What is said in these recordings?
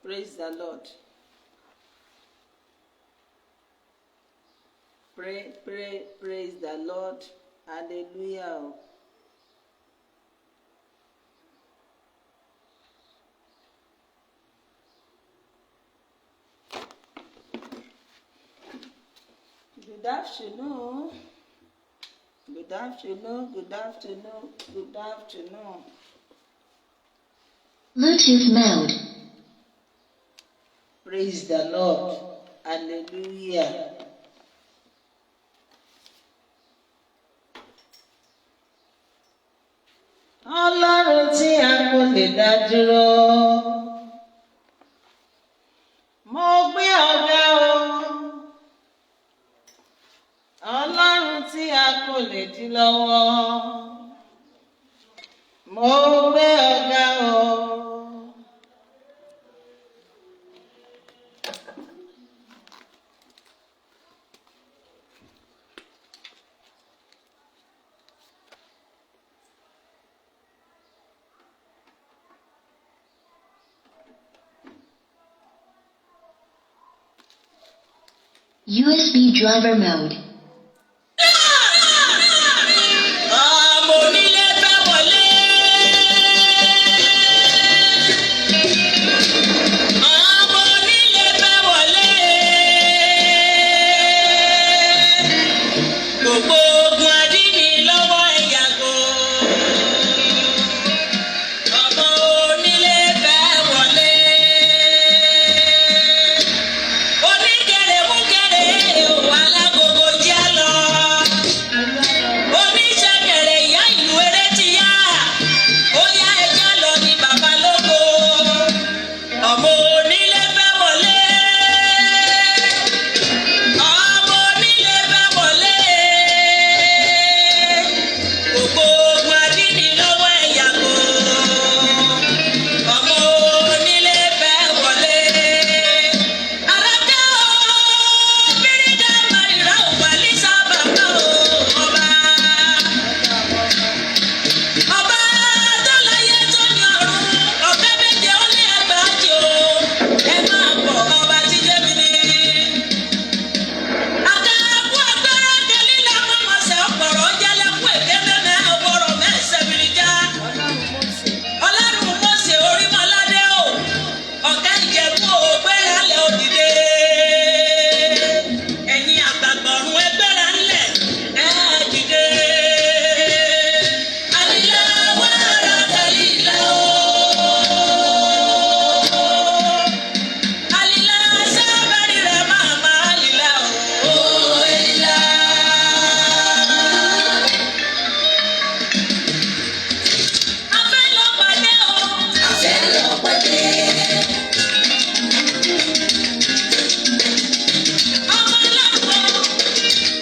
Praise the Lord. Pray, pray, praise the Lord. Hallelujah. Good afternoon. Good afternoon. Good afternoon. Good afternoon. Bluetooth mode. Praise the Lord. Hallelujah. Ọlọ́run tí a kò lè dá dúró. Mo gbé ọ̀gá o. Ọlọ́run tí a kò lè dí lọ́wọ́. Mo gbé ọ̀gá o. USB driver mode. Ọmọ onílé fẹ́ wọlé. Ọmọ onílé fẹ́ wọlé. Gbogbo ogun adínní lọ́wọ́ ẹ yàgò. Ọmọ onílé fẹ́ wọlé. Oníkèrè mú kèrè o, alágogo jẹ́ lọ. Oníṣẹ̀kẹ̀rẹ̀ ìyá ìlú eré ti yá. Ó yá ẹja lọ ní bàbá lóko. Ọmọ onílé fẹ́ wọlé. Ọmọ onílé fẹ́ wọlé. Gbogbo ogun adínní lọ́wọ́ ẹ yàgò. Ọmọ onílé fẹ́ wọlé. Alákẹ́ o, bírídà màrìrà ò wà ní sábà bá o, ọba. Ọba tó láyé tó ní ọ̀run, ọ̀kẹ́ méje ó lé ẹgbàájì o. Ẹ máa bọ̀ ọba tí jẹ́ mi ní. Àtàkùn agbára kẹlí làwọn ọmọọṣẹ́ ọ̀pọ̀rọ̀ jẹ́lẹ́kùn èké mẹ́mẹ́ ọ̀pọ̀rọ̀ mẹ́sẹ̀bìrì já. Ọlọ́run Mósè Orímọládé o, ọ̀gá Ìjẹ̀bú o, gbéra lẹ̀ òdìdé. Ẹ̀yin àgbààgbà ọ̀run ẹ gbéra ńlẹ̀, ẹ dìde. Àlìlá wàrà kàlílà o. Àlìlá sábàrì rẹ̀ máa máa àlìlá o. Èlìlá. A fẹ́ lọ pàdé o. A fẹ́ lọ pàdé. Ọmọ ọlọ́run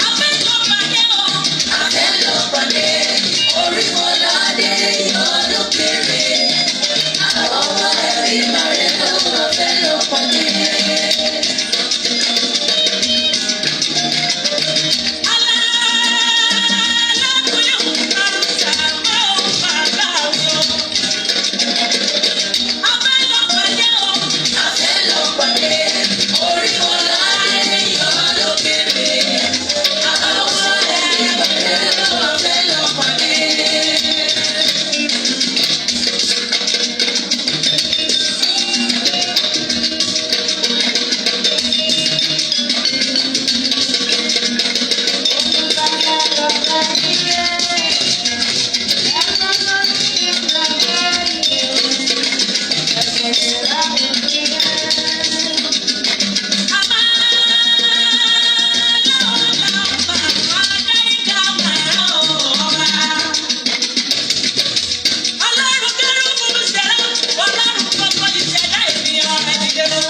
a fẹ́ lọ pàdé o. A fẹ́ lọ pàdé. Orímọládé yọ lókèrè. Àwọn ọmọ ẹ̀rí màrẹ́ ló a fẹ́ lọ pàdé. A fẹ́ lọ pàdé o. A fẹ́ lọ pàdé. Orímọládé yọ lókèrè. Àwọn ọmọ ẹ̀rí màrẹ́ ló a fẹ́ lọ pàdé. Ọlọ́run kẹ́rùbù ṣẹlẹ̀, Ọlọ́run gbogbo ìṣẹ̀dá ènìyàn ẹ dìde o.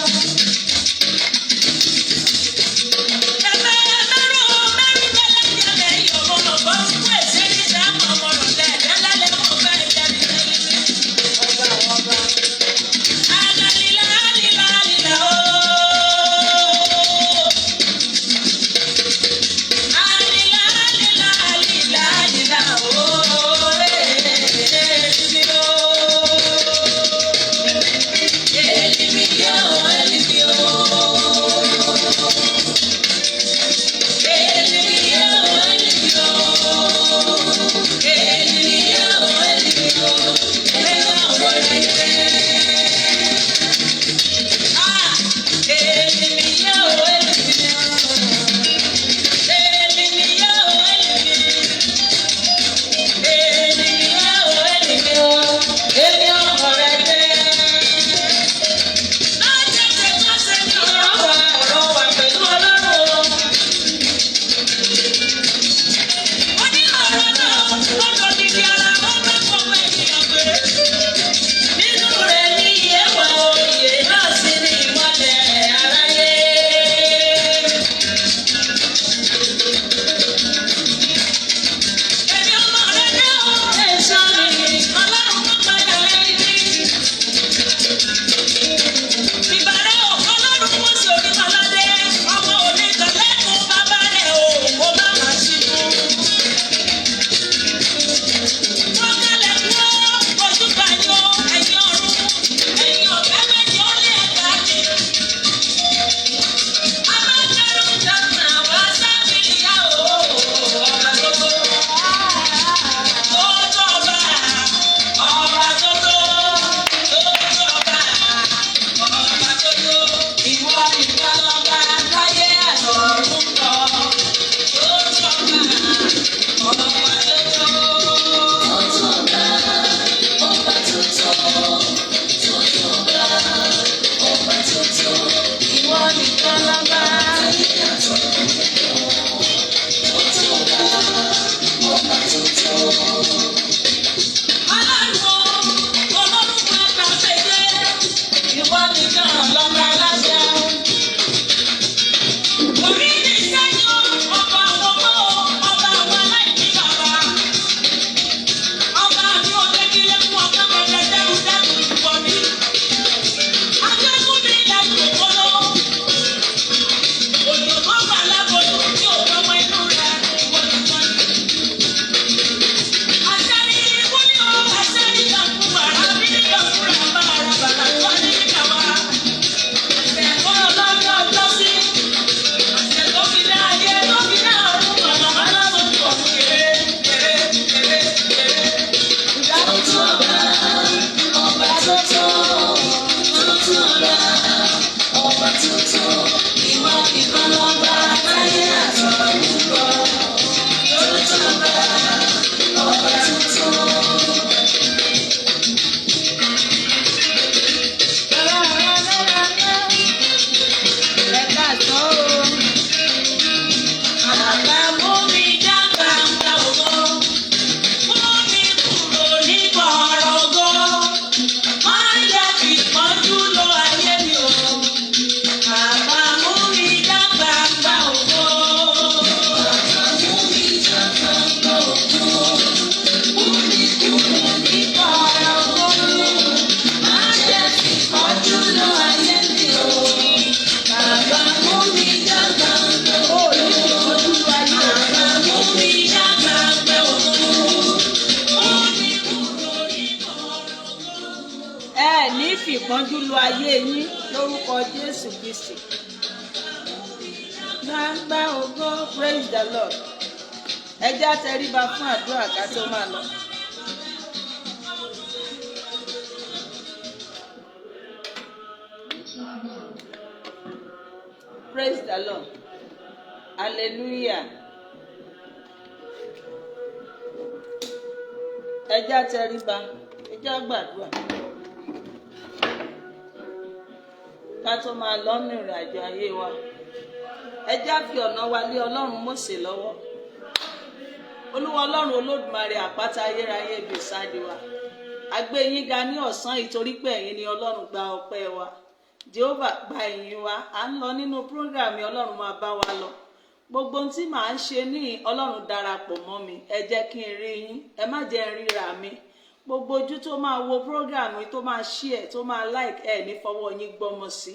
fi ìpọ́njú lo ayé yín lórúkọ Jésù Kristi. Gbangba ògo, praise the Lord. Ẹ jẹ́ á tẹríba fún àdúrà ká tó máa lọ. Praise the Lord. Hallelujah. Ẹ jẹ́ á tẹríba, ẹ jẹ́ á gbàdúrà. Ká tó máa lọ ní ìrìn àjò ayé wa. Ẹ jẹ́ á fi ọ̀nà wa lé Ọlọ́run Mósè lọ́wọ́. Olúwa Ọlọ́run Olódùmarè, àpáta ayérayé, ibi ìsádi wa. A gbé yín ga ní ọ̀sán yìí torí pé ẹ̀yin ni Ọlọ́run. Gba ọpẹ́ wa. Jehovah, gba ìyìn wa. À ń lọ nínú program, Ọlọ́run máa bá wa lọ. Gbogbo ohun tí màá ń ṣe ní, Ọlọ́run darapọ̀ mọ́ mi. Ẹ jẹ́ kí n rí yín, ẹ má jẹ́ n ríra mi. Gbogbo ojú tó máa wo program yìí, tó máa share, tó máa like, ẹ ní fọwọ́ yín gbọ́mọ sí.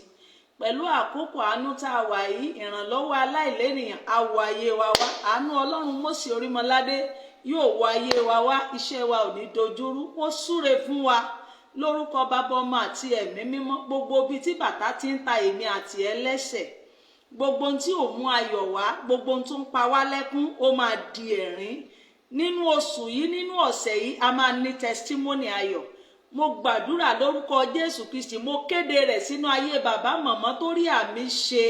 Pẹ̀lú àkókò àánú tá a wà yìí, ìrànlọ́wọ́ aláìlénìyàn á wọ ayé wa wá. Àánú Ọlọ́run Mósè Orímọládé yóò wọ ayé wa wá. Iṣẹ́ wa ò ní dojúrú. Ó súre fún wa lórúkọ Bàbá, Ọmọ àti Ẹ̀mí Mímọ́. Gbogbo ibi tí bàtà ti ń ta èmi àti ẹ lẹ́sẹ̀, gbogbo ohun tí ò mú ayọ̀ wá, gbogbo ohun tó ń pa wá lẹ́kún, ó máa di ẹ̀rín nínú oṣù yìí, nínú ọ̀sẹ̀ yìí. A máa ní testimony ayọ̀. Mo gbàdúrà lórúkọ Jésù Kristi, mo kéde rẹ̀ sínú ayé bàbá, màmá tó rí àmì ṣe.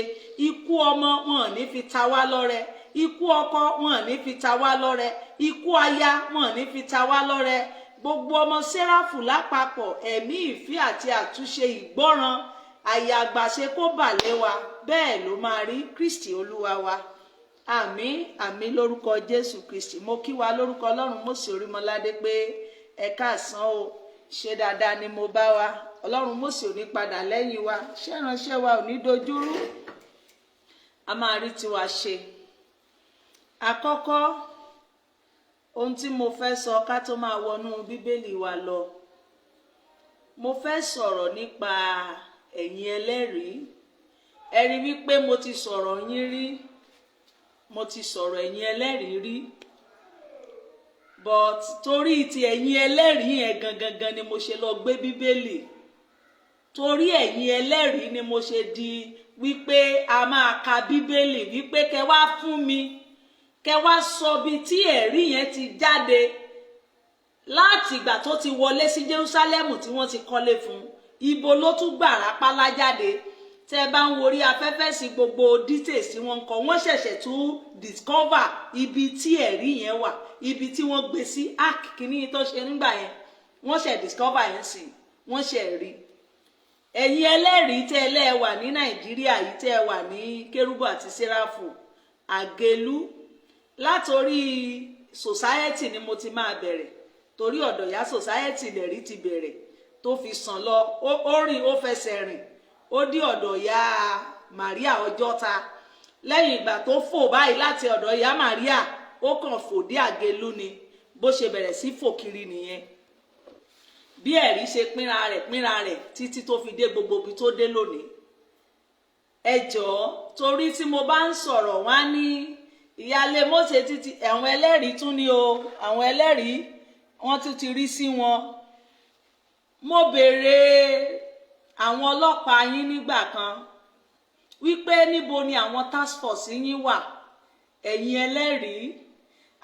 Ikú ọmọ, wọn ò ní fi ta wá lọ́rẹ. Ikú ọkọ, wọn ò ní fi ta wá lọ́rẹ. Ikú aya, wọn ò ní fi ta wá lọ́rẹ. Gbogbo ọmọ Sẹ́ráfù lápapọ̀, ẹ̀mí ìfẹ́ àti àtúnṣe, ìgbọ́ràn, àyè àgbàṣe kó bà lé wa. Bẹ́ẹ̀ ló máa rí, Kristi Olúwa wa. Àmín, àmín lórúkọ Jésù Kristi. Mo kí wa lórúkọ Ọlọ́run Mósè Orímọládé pé ẹ káàsán o. Ṣe dáadáa ni mo bá wa? Ọlọ́run Mósè ò ní padà lẹ́yìn wa. Ṣé ìránṣẹ́ wa ò ní dojúrú? A máa rí tiwa ṣe. Àkọ́kọ́ ohun tí mo fẹ́ sọ ká tó máa wọnú Bíbélì wa lọ, mo fẹ́ sọ̀rọ̀ nípa ẹ̀yin ẹlẹ́rìí. Ẹ rí wípé mo ti sọ̀rọ̀ yín rí, mo ti sọ̀rọ̀ ẹ̀yin ẹlẹ́rìí rí, but torí ti ẹ̀yin ẹlẹ́rìí yẹn gangan gan ni mo ṣe lọ gbé Bíbélì. Torí ẹ̀yin ẹlẹ́rìí ni mo ṣe di wípé a máa ka Bíbélì, wípé kẹ wá fún mi, kẹ wá sọ bí tí ẹ̀rí yẹn ti jáde láti ìgbà tó ti wọlé sí Jerusalem tí wọ́n ti kọ́lé fún. Ibo ló tún gbà rápálá jáde? Tẹ́ bá ń worí afẹ́fẹ́ sí, gbogbo details tí wọ́n ń kọ, wọ́n ṣẹ̀ṣẹ̀ tún discover ibi tí ẹ̀rí yẹn wà, ibi tí wọ́n gbé sí ark kìíní tó ṣe nígbà yẹn. Wọ́n ṣẹ̀ discover yẹn sí, wọ́n ṣẹ̀ rí. Ẹ̀yin ẹlẹ́rìí tẹ́ ẹ lẹ́ẹ̀ wà ní Nàìjíríà yìí, tẹ́ ẹ wà ní Kérúbù àti Séráfù Àgélú, látòrí society ni mo ti máa bẹ̀rẹ̀, torí ọ̀dọ̀ ìyá society lẹ̀rí ti bẹ̀rẹ̀ tó fi sàn lọ. Ó rìn, ó fẹsẹ̀ rìn, ó dé ọ̀dọ̀ ìyá Maria Ọjọ́ta. Lẹ́yìn ìgbà tó fò báyìí láti ọ̀dọ̀ ìyá Maria, ó kàn fò dé Àgélú ni. Bó ṣe bẹ̀rẹ̀ sí fò kiri nìyẹn, bí ẹ̀rí ṣe pínra rẹ̀ pínra rẹ̀ títí tó fi dé gbogbo ibi tó dé lónìí. Ẹ jọ̀ọ́, torí tí mo bá ń sọ̀rọ̀, wọ́n á ní ìyáálé Mósè títí àwọn ẹlẹ́rìí tún ni o, àwọn ẹlẹ́rìí wọ́n tún ti rí sí wọn. Mo béèrè àwọn ọlọ́pàá yín nígbà kan wípé níbo ni àwọn task force yín wà, ẹ̀yin ẹlẹ́rìí?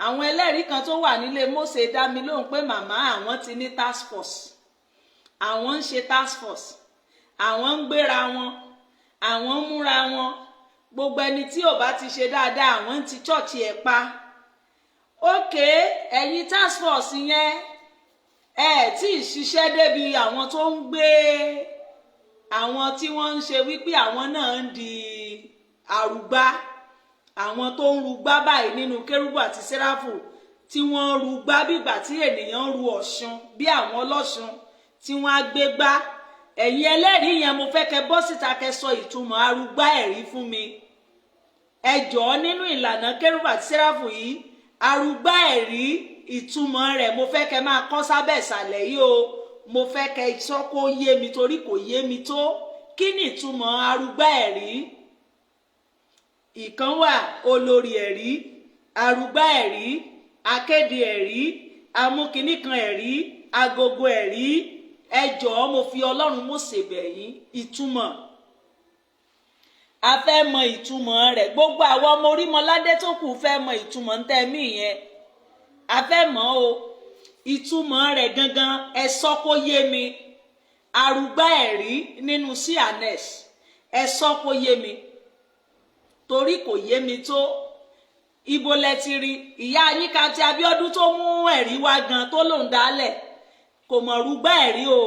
Àwọn ẹlẹ́rìí kan tó wà nílé Mósè dá mi lóhùn pé màmá, àwọn ti ní task force, àwọn ń ṣe task force, àwọn ń gbéra wọn, àwọn ń múra wọn. Gbogbo ẹni tí ò bá ti ṣe dáadáa, àwọn ń ti church ẹ̀ pa. Ókè, ẹ̀yin task force yẹn, ẹ tí ì ṣiṣẹ́ débi àwọn tó ń gbé, àwọn tí wọ́n ń ṣe wípé àwọn náà ń di àrùgbá, àwọn tó ń rugbá báyìí nínú Kérúbù àti Séráfù, tí wọ́n ń rugbá bígbà tí ènìyàn ń ru Ọ̀ṣun, bí àwọn ọlọ́ṣun tí wọ́n á gbé gbá. Ẹ̀yin ẹlẹ́rìí yẹn, mo fẹ́ kẹ́ bọ́ síta, kẹ́ sọ ìtumọ̀ arúgbá ẹ̀rí fún mi. Ẹ jọ̀ọ́, nínú ìlànà Kérúbù àti Séráfù yìí, arúgbá ẹ̀rí, ìtumọ̀ rẹ̀, mo fẹ́ kẹ́ máa kọ́ sábẹ́ ìsàlẹ̀ yìí o. Mo fẹ́ kẹ́ sọ kó yé mi, torí kò yé mi tó. Kí ni ìtumọ̀ arúgbá ẹ̀rí? Ìkan wà, olórí ẹ̀rí, arúgbá ẹ̀rí, akéde ẹ̀rí, amúkiníkan ẹ̀rí, agogo ẹ̀rí. Ẹ jọ̀ọ́, mo fi Ọlọ́run Mósè bẹ̀ yín, ìtumọ̀, a fẹ́ mọ ìtumọ̀ rẹ̀. Gbogbo àwọn ọmọ Orímọládé tó kù fẹ́ mọ ìtumọ̀ ntẹ́mí yẹn. A fẹ́ mọ̀ o, ìtumọ̀ rẹ̀ gangan, ẹ sọ kó yé mi. Arúgbá ẹ̀rí nínú C&S, ẹ sọ kó yé mi, torí kò yé mi tó. Ibo lẹ ti rí? Ìyá yín ti Abíọ́dún tó mú ẹ̀rí wá gan tó lòún dálẹ̀ kò mọ̀ rúgbá ẹ̀rí o.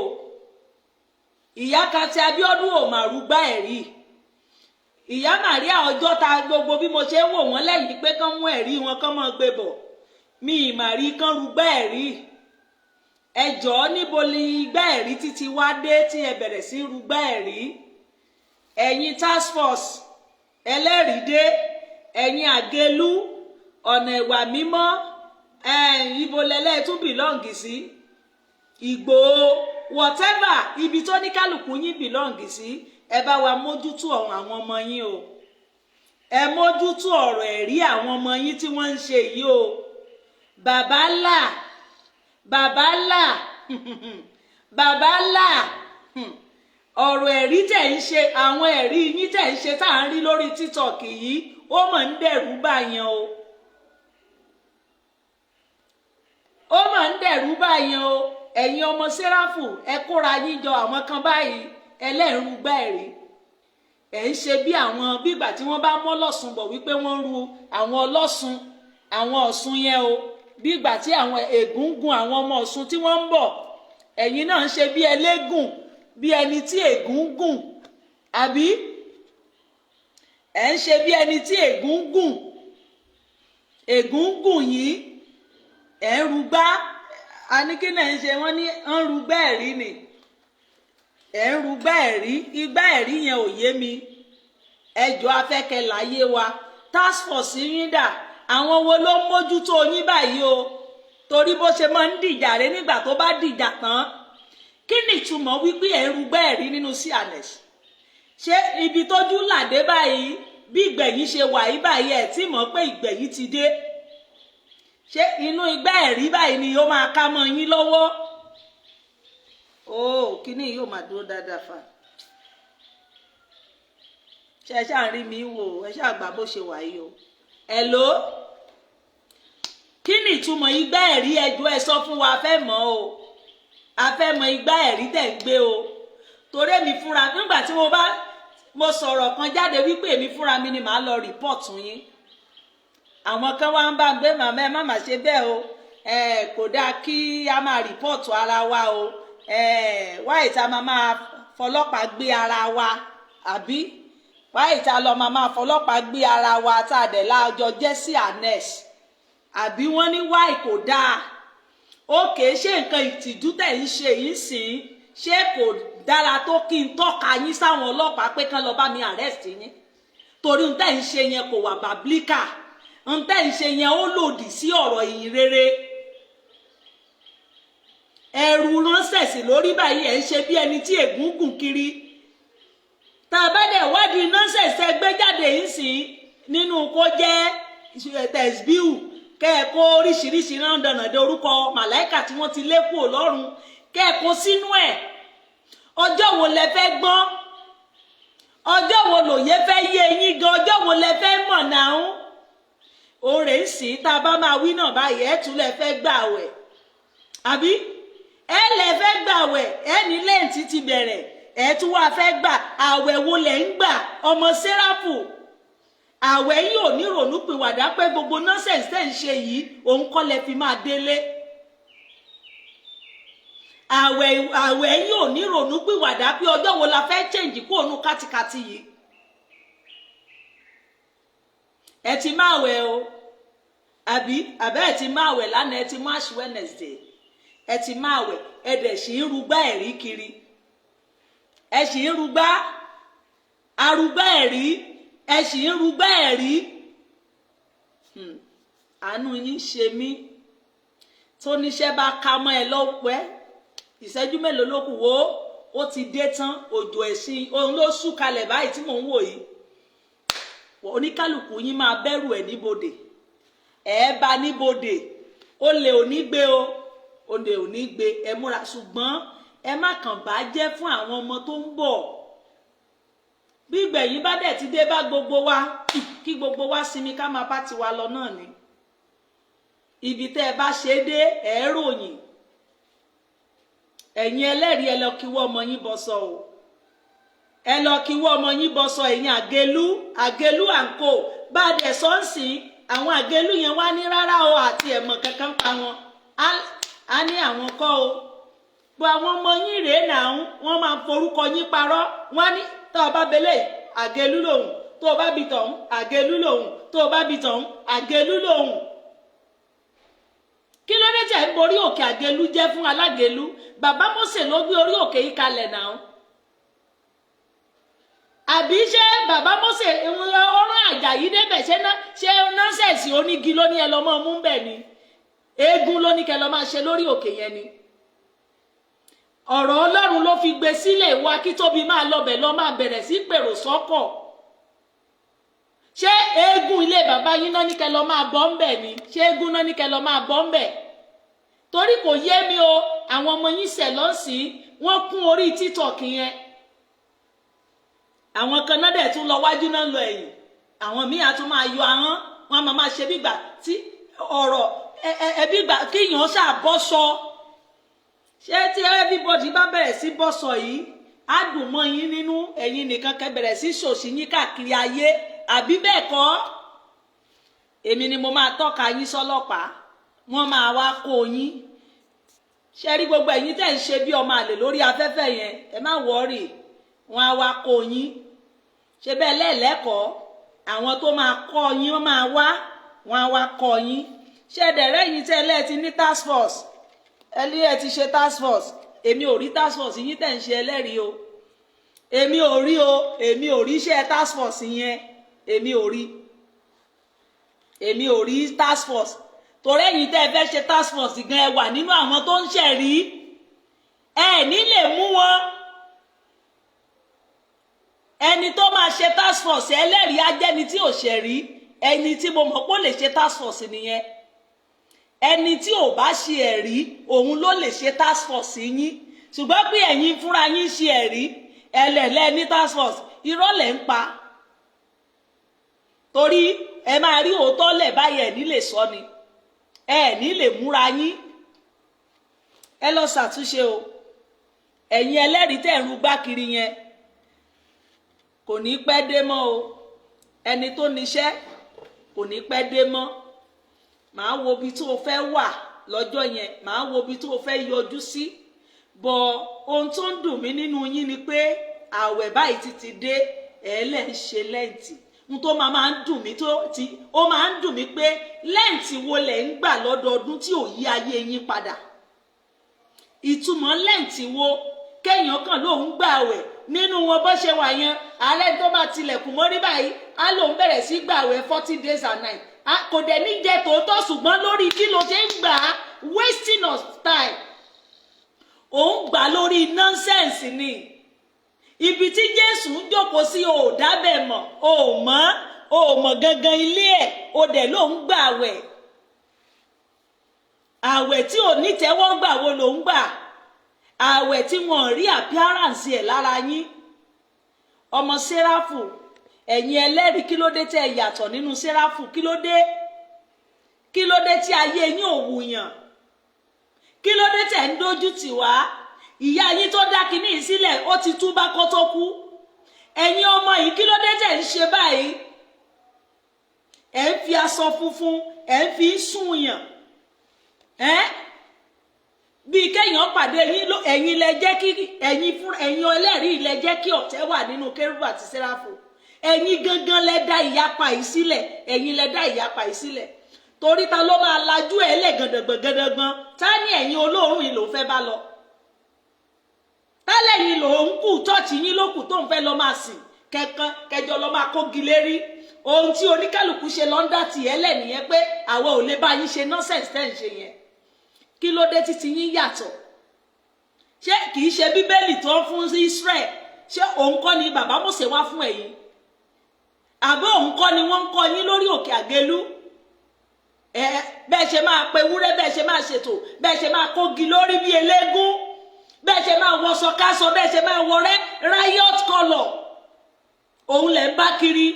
Ìyá ti Abíọ́dún ò mà rúgbá ẹ̀rí. Ìyá Màríà ọjọ́ ta, gbogbo bí mo ṣe ń wò wọ́n lẹ́yìn pé kán mú ẹ̀rí wọn, kán máa gbé bọ̀, mi ì mà rí kán rúgbá ẹ̀rí. Ẹ jọ̀ọ́, níbo ni igbá ẹ̀rí títí wá dé tí ẹ bẹ̀rẹ̀ sí rúgbá ẹ̀rí? Ẹ̀yin task force ẹlẹ́rìí dé, ẹ̀yin àgélú ọ̀nà ìwà mímọ́, ibo lẹ́lẹ́ tún belong sí? Ìgbòho, whatever, ibi tó ní kálukú yín belong sí, ẹ bá wa mójútó ọ̀rọ̀ àwọn ọmọ yín o. Ẹ mójútó ọ̀rọ̀ ẹ̀rí àwọn ọmọ yín tí wọ́n ń ṣe yìí o. Bàbá là, bàbá là, bàbá là, ọ̀rọ̀ ẹ̀rí tẹ̀ ń ṣe, àwọn ẹ̀rí yín tẹ̀ ń ṣe tá à ń rí lórí TikTok yìí, ó mọ̀ ń dẹ̀rù báyẹn o. Ó mọ̀ ń dẹ̀rù báyẹn o. Ẹ̀yin ọmọ Sẹ́ráfù, ẹ kóra yín jọ, àwọn kan báyìí ẹlẹ́rú gbá ẹ̀rí ẹ̀ ń ṣe bí àwọn bígbà tí wọ́n bá mọ́ lọ́sùn bọ̀ wípé wọ́n ń ru àwọn ọlọ́sùn, àwọn Ọ̀ṣun yẹn o, bígbà tí àwọn ègúngún àwọn ọmọ Ọ̀ṣun tí wọ́n ń bọ̀, ẹ̀yin náà ń ṣe bí ẹlẹ́gùn, bí ẹni tí ègún gùn, àbí ẹ̀ ń ṣe bí ẹni tí ègún gùn, ègún gùn yìí, ẹ̀ ń rúgbá. Àníkí náà ń ṣe wọ́n ní ń rúgbá ẹ̀rí ni, ẹ̀ ń rúgbá ẹ̀rí. Igbá ẹ̀rí yẹn ò yé mi. Ẹjọ́ afẹ́kẹ́ láyé wa. Task force yín dà? Àwọn wo ló ń mójútó yín báyìí o? Torí bó ṣe máa ń dìjà rẹ, nígbà tó bá dìjà tán, kí ni ìtumọ̀ wípé ẹ̀ ń rúgbá ẹ̀rí nínú C&S? Ṣé ibi tójú làdé báyìí, bí ìgbẹ̀yìn ṣe wà yí báyìí, ẹ̀ tí mọ̀ pé ìgbẹ̀yìn ti dé? Ṣé inú igbá ẹ̀rí báyìí ni ó máa ká mọ́ yín lọ́wọ́ o? Kíní yóò máa dúró dáadáa fà. Ṣe ẹ ṣáà rí mi wò? Ẹ ṣáà gbà bó ṣe wà yìí o. Hello, kí ni ìtumọ̀ igbá ẹ̀rí? Ẹjọ́, ẹ sọ fún wa, a fẹ́ mọ̀ o. A fẹ́ mọ̀ igbá ẹ̀rí tẹ̀ ń gbé o, torí èmi fúnra, nígbà tí mo bá mo sọ̀rọ̀ kan jáde wípé èmi fúnra mi ni màá lọ report yín, àwọn kan wá ń bá ń gbé, "Màmá, ẹ má má ṣe bẹ́ẹ̀ o, ẹ kò dáa kí a máa report ara wa o. Ẹ wáyé tá a máa máa fọlọ́pàá gbé ara wa, àbí wáyé tá a lọ máa máa fọlọ́pàá gbé ara wa tá a dẹ̀ láàjọ jẹ́ C&S?" Àbí wọ́n ní wáyé kò dáa? Ókè, ṣé nǹkan ìtìjú tẹ̀ ń ṣe yìí sìn, ṣé kò dára tó kí n tọ́ka yín sáwọn ọlọ́pàá pé kán lọ bá mi arrest yín? Torí n tẹ́ ń ṣe yẹn kò wà biblical. N tẹ́ ń ṣe yẹn, ó lòdì sí ọ̀rọ̀ ìyìn rere. Ẹrù ránṣẹ́ sí lórí báyìí, ẹ̀ ń ṣe bí ẹni tí ègún gùn kiri. Tá a bá dẹ̀ wádìí nọ́ọ̀sẹ̀sẹ̀ gbé jáde yìí sìn, nínú kó jẹ́ tẹ̀síbíù, kẹ́ ẹ kó oríṣiríṣi rándanàdé orúkọ màláìkà tí wọ́n ti lé kúrò lọ́run, kẹ́ ẹ kó sínú ẹ̀. Ọjọ́ wo lẹ fẹ́ gbọ́n? Ọjọ́ wo lòye fẹ́ yé yín gan? Ọjọ́ wo lẹ fẹ́ mọ̀ náà? Òòrè ń sìn, tá a bá máa wí náà báyìí, ẹ̀ tún lẹ fẹ́ gbà wẹ̀, àbí ẹ lẹ fẹ́ gbà wẹ̀? Ẹ ní Lent ti bẹ̀rẹ̀, ẹ tún wá fẹ́ gbà àwẹ̀. Wo lẹ̀ ń gbà, ọmọ Sẹ́ráfù? Àwẹ̀ yìí ò ní ronú pìwàdà pé gbogbo nonsense tẹ̀ ń ṣe yìí, òun kọ́ lẹ fi máa délé. Àwẹ̀ yìí ò ní ronú pìwàdà pé ọjọ́ wo la fẹ́ change kó òun kátikàti yìí. Ẹ ti máa wẹ̀ o, àbí àbẹ́ ẹ ti máa wẹ̀ lánàá? Ẹ ti máa ṣe Wednesday, ẹ ti máa wẹ̀, ẹ dẹ̀ sì ń rúgbá ẹ̀rí kiri, ẹ sì ń rúgbá arúgbá ẹ̀rí, ẹ sì ń rúgbá ẹ̀rí. Àánú yín ṣe mí. Tó níṣẹ́ bá ká mọ́ ẹ lọ́pẹ́, ìṣẹ́jú mélòó ló kù? Wò ó, ó ti dé tán. Òjò ẹ̀sìn òun ló sú kalẹ̀ báyìí tí mò ń wò yìí. Oníkálukú yín máa bẹ̀rù ẹ̀ níbodè, ẹ̀ bá níbodè. Ó lè òní gbé o, ó lè òní gbé. Ẹ múra, ṣùgbọ́n Ẹ má kàn bá jẹ́ fún àwọn ọmọ tó ń bọ̀. Bí ìgbẹ̀yìn bá dẹ̀ ti dé bá gbogbo wa, kí gbogbo wa sinmi, ká máa bá tiwa lọ náà ni. Ibi tẹ́ ẹ bá ṣe é dé, ẹ ròyìn. Ẹ̀yin ẹlẹ́rìí, ẹ lọ kíwọ́ ọmọ yín bọ́ sọ o. Ẹ lọ kíwọ́ ọmọ yín bọ́ sọ. Ẹ̀yin Àgélú, Àgélú àǹkó bá a dẹ̀ sọ ń sìn, àwọn Àgélú yẹn wá ní rárá o, àti ẹ̀mọ̀ kankan pa wọn á ní àwọn kọ́ o. Bó àwọn ọmọ yín rèé náà, wọ́n máa forúkọ yín parọ́. Wọ́n á ní tó o bá belẹ̀, Àgélú lòun, tó o bá bi tọ̀hún, Àgélú lòun, tó o bá bi tọ̀hún, Àgélú lòun. Kí ló dé tẹ̀ ń borí òkè Àgélú jẹ́ fún alágélú? Bàbá Mósè ló gbé orí òkè yìí kalẹ̀ náà. Àbí ṣé bàbá Mósè ọ̀rọ̀ Àjàyí débẹ̀? Ṣé ṣé nonsense onígi ló ní ẹ lọ́ mọ́ mú bẹ́ẹ̀ ni? Eégún ló ní kẹ́ lọ́ máa ṣe lórí òkè yẹn ni? Ọ̀rọ̀ Ọlọ́run ló fi gbé sílẹ̀. Ìwà Akíntóbi máa lọbẹ̀ lọ, máa bẹ̀rẹ̀ sí pèrò sọ́kọ̀. Ṣé eégún ilé bàbá yín náà ní kẹ́ lọ máa bọ́ ń bẹ̀ ni? Ṣé eégún náà ní kẹ́ lọ máa bọ́ ń bẹ̀? Torí kò yé mi o. Àwọn ọmọ yín ṣẹ̀ lọ́sìn, wọ́n kún orí TikTok yẹn. Àwọn kan náà dẹ̀ tún lọ wájú náà, lọ ẹ̀yìn. Àwọn míì á tún máa yọ ahọ́n wọn, máa máa ṣe bígbà tí ọ̀rọ̀ ẹbí gbà kíyàn ṣáà bọ́ sọ. Ṣé tí everybody bá bẹ̀rẹ̀ sí bọ́ sọ yìí, á dùn mọ́ yín nínú? Ẹ̀yin nìkan kẹ́ bẹ̀rẹ̀ sí ṣòṣì yín káàkiri ayé, àbí bẹ́ẹ̀ kọ́? Èmi ni mo máa tọ́ka yín sọ́lọ́pàá, wọ́n máa wá kó yín. Ṣe rí gbogbo ẹ̀yin tẹ́ ń ṣe bí ọmọ àlè lórí afẹ́fẹ́ yẹn, ẹ má worry, wọ́n á wá kó yín. Ṣe bẹ́ẹ̀ lẹ́ẹ̀lẹ́kọ̀ọ́, àwọn tó máa kọ́ yín, wọ́n máa wá, wọ́n á wá kọ́ yín. Ṣé ẹ̀dẹ̀rẹ́ yín tẹ́ ẹ ti ní task force, ẹ ní ẹ ti ṣe task force. Èmi ò rí task force yín tẹ̀ ń ṣe, ẹlẹ́rìí o. Èmi ò rí o, èmi ò rí iṣẹ́ task force yẹn. Èmi ò rí, èmi ò rí task force. Torí ẹ̀yin tẹ́ ẹ fẹ́ ṣe task force gan, ẹ wà nínú àwọn tó ń ṣẹ̀rí. Ẹ ní lè mú wọn. Ẹni tó máa ṣe task force ẹlẹ́rìí á jẹ́ni tí ò ṣẹ̀rí. Ẹni tí mo mọ̀ pé ó lè ṣe task force nìyẹn. Ẹni tí ò bá ṣe ẹ̀rí, òun ló lè ṣe task force yín. Ṣùgbọ́n pé ẹ̀yin fúnra yín ṣe ẹ̀rí, ẹlẹ́lẹ́ ní task force, irọ́ lẹ̀ ń pa. Torí ẹ máa rí òótọ́ lẹ̀ báyìí, ẹ̀ ní lè sọ ni, ẹ ní lè múra yín. Ẹ lọ ṣàtúnṣe o. Ẹ̀yin ẹlẹ́rìí tẹ̀ ń rúgbá kiri yẹn, kò ní pẹ́ dé mọ́ o. Ẹni tó níṣẹ́ kò ní pẹ́ dé mọ́. Màá wo ibi tó o fẹ́ wà lọ́jọ́ yẹn, màá wo ibi tó o fẹ́ yọjú sí bọ̀. Ohun tó ń dùn mí nínú yín ni pé àwẹ̀ báyìí ti dé, ẹ̀ lẹ́ ń ṣe Lent. N tó máa ń dùn mí, tó ti ó máa ń dùn mí pé Lent wo lẹ̀ ń gbà lọ́dọọdún tí ò yí ayé yín padà? Ìtumọ̀ Lent wo kéèyàn kàn lóun gbà àwẹ̀ nínú wọn bó ṣe wà yẹn? Ààrẹ tó bá tilẹ̀kùn mọ́rí báyìí, á lóun bẹ̀rẹ̀ sí gbà àwẹ̀ 40 days and night. Kò dẹ̀ ní jẹ́ tòótọ́, ṣùgbọ́n lórí kí ló ṣe ń gbà á? Wasting of time. Òun gbà lórí nonsense ni. Ibi tí Jésù ń jókòó sí, o ò dábẹ̀ mọ̀, o ò mọ̀, o ò mọ̀ gangan ilé ẹ̀, o dẹ̀ ló ń gbà àwẹ̀. Àwẹ̀ tí ò ní tẹ́wọ́ gbà wo ló ń gbà? Àwẹ̀ tí wọ́n rí appearance ẹ̀ lára yín. Ọmọ Sẹ́ráfù, ẹ̀yin ẹlẹ́rìí, kí ló dé tẹ́ ẹ yàtọ̀ nínú Sẹ́ráfù? Kí ló dé? Kí ló dé tí ayé yín ò wùyàn? Kí ló dé tẹ́ ń dójú tì wá? Ìyá yín tó dá kinní yìí sílẹ̀, ó ti túbá kó tó kú. Ẹ̀yin ọmọ yìí, kí ló dé tẹ́ ń ṣe báyìí? Ẹ̀ ń fi aṣọ funfun, ẹ̀ ń fi sùn yàn ẹ́ bíi kéèyàn pàdé yín. Ẹ̀yin lẹ jẹ́ kí ẹ̀yin fún ẹ̀yin ẹlẹ́rìí lẹ jẹ́ kí ọ̀tẹ̀ wà nínú Kérúbù àti Séráfù. Ẹ̀yin gangan lẹ dá ìyapa yìí sílẹ̀. Ẹ̀yin lẹ dá ìyapa yìí sílẹ̀. Torí ta ló máa lajú ẹ̀ lẹ̀ gàdàgbọ̀n gàdàgbọ̀n? Ta ni ẹ̀yin olóòórùn yìí ló fẹ́ bá lọ? Tálẹ̀yìn lòún kù, church yín ló kù tó ń fẹ́ lọ máa sìn kẹ̀kan kẹjọ lọ máa kógi lérí. Ohun tí oníkálukú ṣe lọ́ńdà tì ẹ́ lẹ̀ nìyẹn, pé àwọn ò lè bá yín ṣe nonsense tẹ́ ń ṣe yẹn. Kí ló dé títí yín yàtọ̀? Ṣé kìí ṣe Bíbélì tó ń fún Israel, ṣé òun kọ́ ni bàbá Mósè wá fún ẹ̀yin? Àbí òun kọ́ ni wọ́n ń kọ́ yín lórí òkè Àgélú? Ẹ bẹ́ẹ̀ ṣe máa pe wúrẹ́, bẹ́ẹ̀ ṣe máa ṣètò, bẹ́ẹ̀ ṣe máa kógi lórí bí eléégún. Bẹ́ẹ̀ ṣe máa wọṣọ káṣọ, bẹ́ẹ̀ ṣe máa wọ riot colour, òun lẹ̀ ń bá kiri.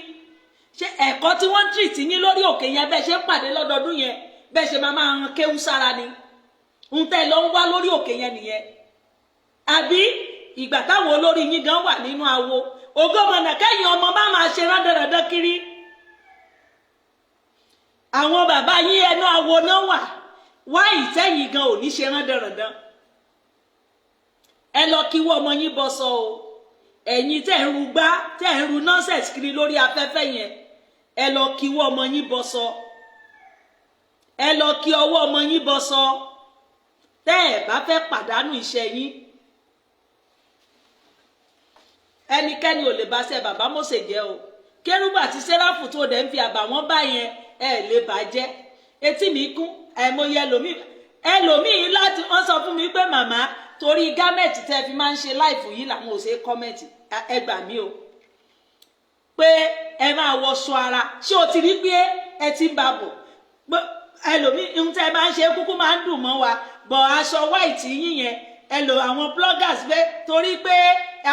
Ṣé ẹ̀kọ́ tí wọ́n ń treat yín lórí òkè yẹn, bẹ́ẹ̀ ṣe ń pàdé lọ́dọọdún yẹn, bẹ́ẹ̀ ṣe máa máa han kéwú sára ni? Ń tẹ́ lọ ń wá lórí òkè yẹn nìyẹn, àbí? Ìgbà táwọn olórí yín gan wà nínú awo ògbómọ̀nà, kẹ́yìn ọmọ bá máa ṣe rándanrandan kiri. Àwọn bàbá yín, ẹnu awo náà wà wá. Ìtẹ́yìn gan ò ní ṣe rándanrandan. Ẹ lọ kíwọ́ ọmọ yín bọ́ sọ o. Ẹ̀yin tẹ́ ń ru gbá, tẹ́ ń ru nonsense kiri lórí afẹ́fẹ́ yẹn, ẹ lọ kíwọ́ ọmọ yín bọ́ sọ. Ẹ lọ kí ọwọ́ ọmọ yín bọ́ sọ, tẹ́ ẹ bá fẹ́ pàdánù iṣẹ́ yín. Ẹnikẹ́ni ò lè bá ṣe bàbá Mósè jẹ́ o. Kérúbù àti Sẹ́ráfù tó dẹ̀ ń fi àbàwọ́n bá yẹn, ẹ lè bàjẹ́. Etí mi kún àìmọye ẹlòmíì, ẹlòmíì láti wọ́n sọ fún mi pé, "Màmá, torí garment tẹ́ fi máa ń ṣe live yìí làwọn ò ṣe comment." Ẹ gbà mí o, pé ẹ máa wọṣọ ara. Ṣé o ti rí pé ẹ ti ń ba bọ̀? Ẹlòmíì, ohun tẹ́ ẹ máa ń ṣe kúkú máa ń dùn mọ́ wa bọ̀. Aṣọ white yín yẹn, ẹ lò àwọn bloggers pé torí pé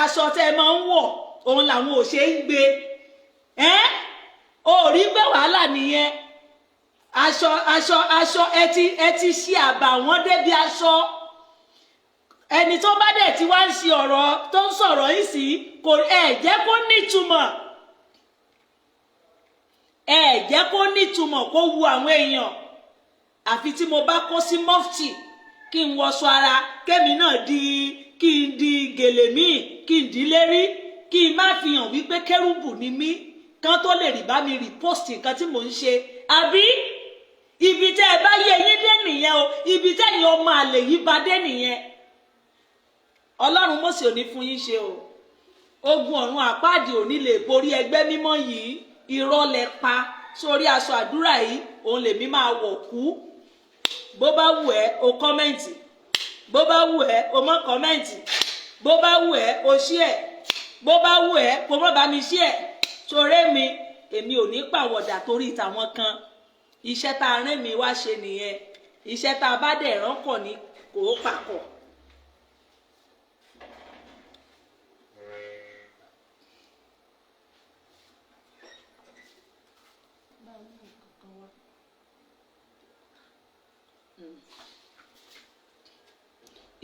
aṣọ tẹ́ ẹ máa ń wọ̀, òun làwọn ò ṣe ń gbé ẹ́. O rí pé wàhálà nìyẹn. Aṣọ, aṣọ, aṣọ, ẹ ti ṣe àbàwọ́n débi aṣọ. Ẹni tó bá dẹ̀ ti wá ń ṣe ọ̀rọ̀ tó ń sọ̀rọ̀ yìí sí kò, ẹ jẹ́ kó nítumọ̀, ẹ jẹ́ kó nítumọ̀, kó wu àwọn èèyàn. Àfi tí mo bá kó sí mọ́fìtì, kí n wọṣọ ara, kémi náà di, kí n di gèlè míì, kí n dì í lérí, kí n má fi hàn wípé kérúbù ni mí, kán tó lè rí bá mi repost nǹkan tí mò ń ṣe. Àbí ibi tẹ́ ẹ bá yé yín dé nìyẹn o? Ibi tẹ́yìn ọmọ àlè yìí bá dé nìyẹn. Ọlọ́run Mósè ò ní fún yín ṣe o. Ogun ọ̀run àpáàdì ò ní lè borí ẹgbẹ́ mímọ́ yìí. Irọ́ lẹ pa sórí aṣọ àdúrà yìí, òun lèmi máa wọ̀ kú. Bó bá wù ẹ́, o comment. Bó bá wù ẹ́, o mọ́ comment. Bó bá wù ẹ́, o share. Bó bá wù ẹ́, kó mọ́ bá mi share. Sórí mi, èmi ò ní pàwọ̀dà torí tàwọn kan. Iṣẹ́ tá a rán mi wá ṣe nìyẹn. Iṣẹ́ tá a bá dẹ̀ rán kọ̀ ní kò ó papọ̀.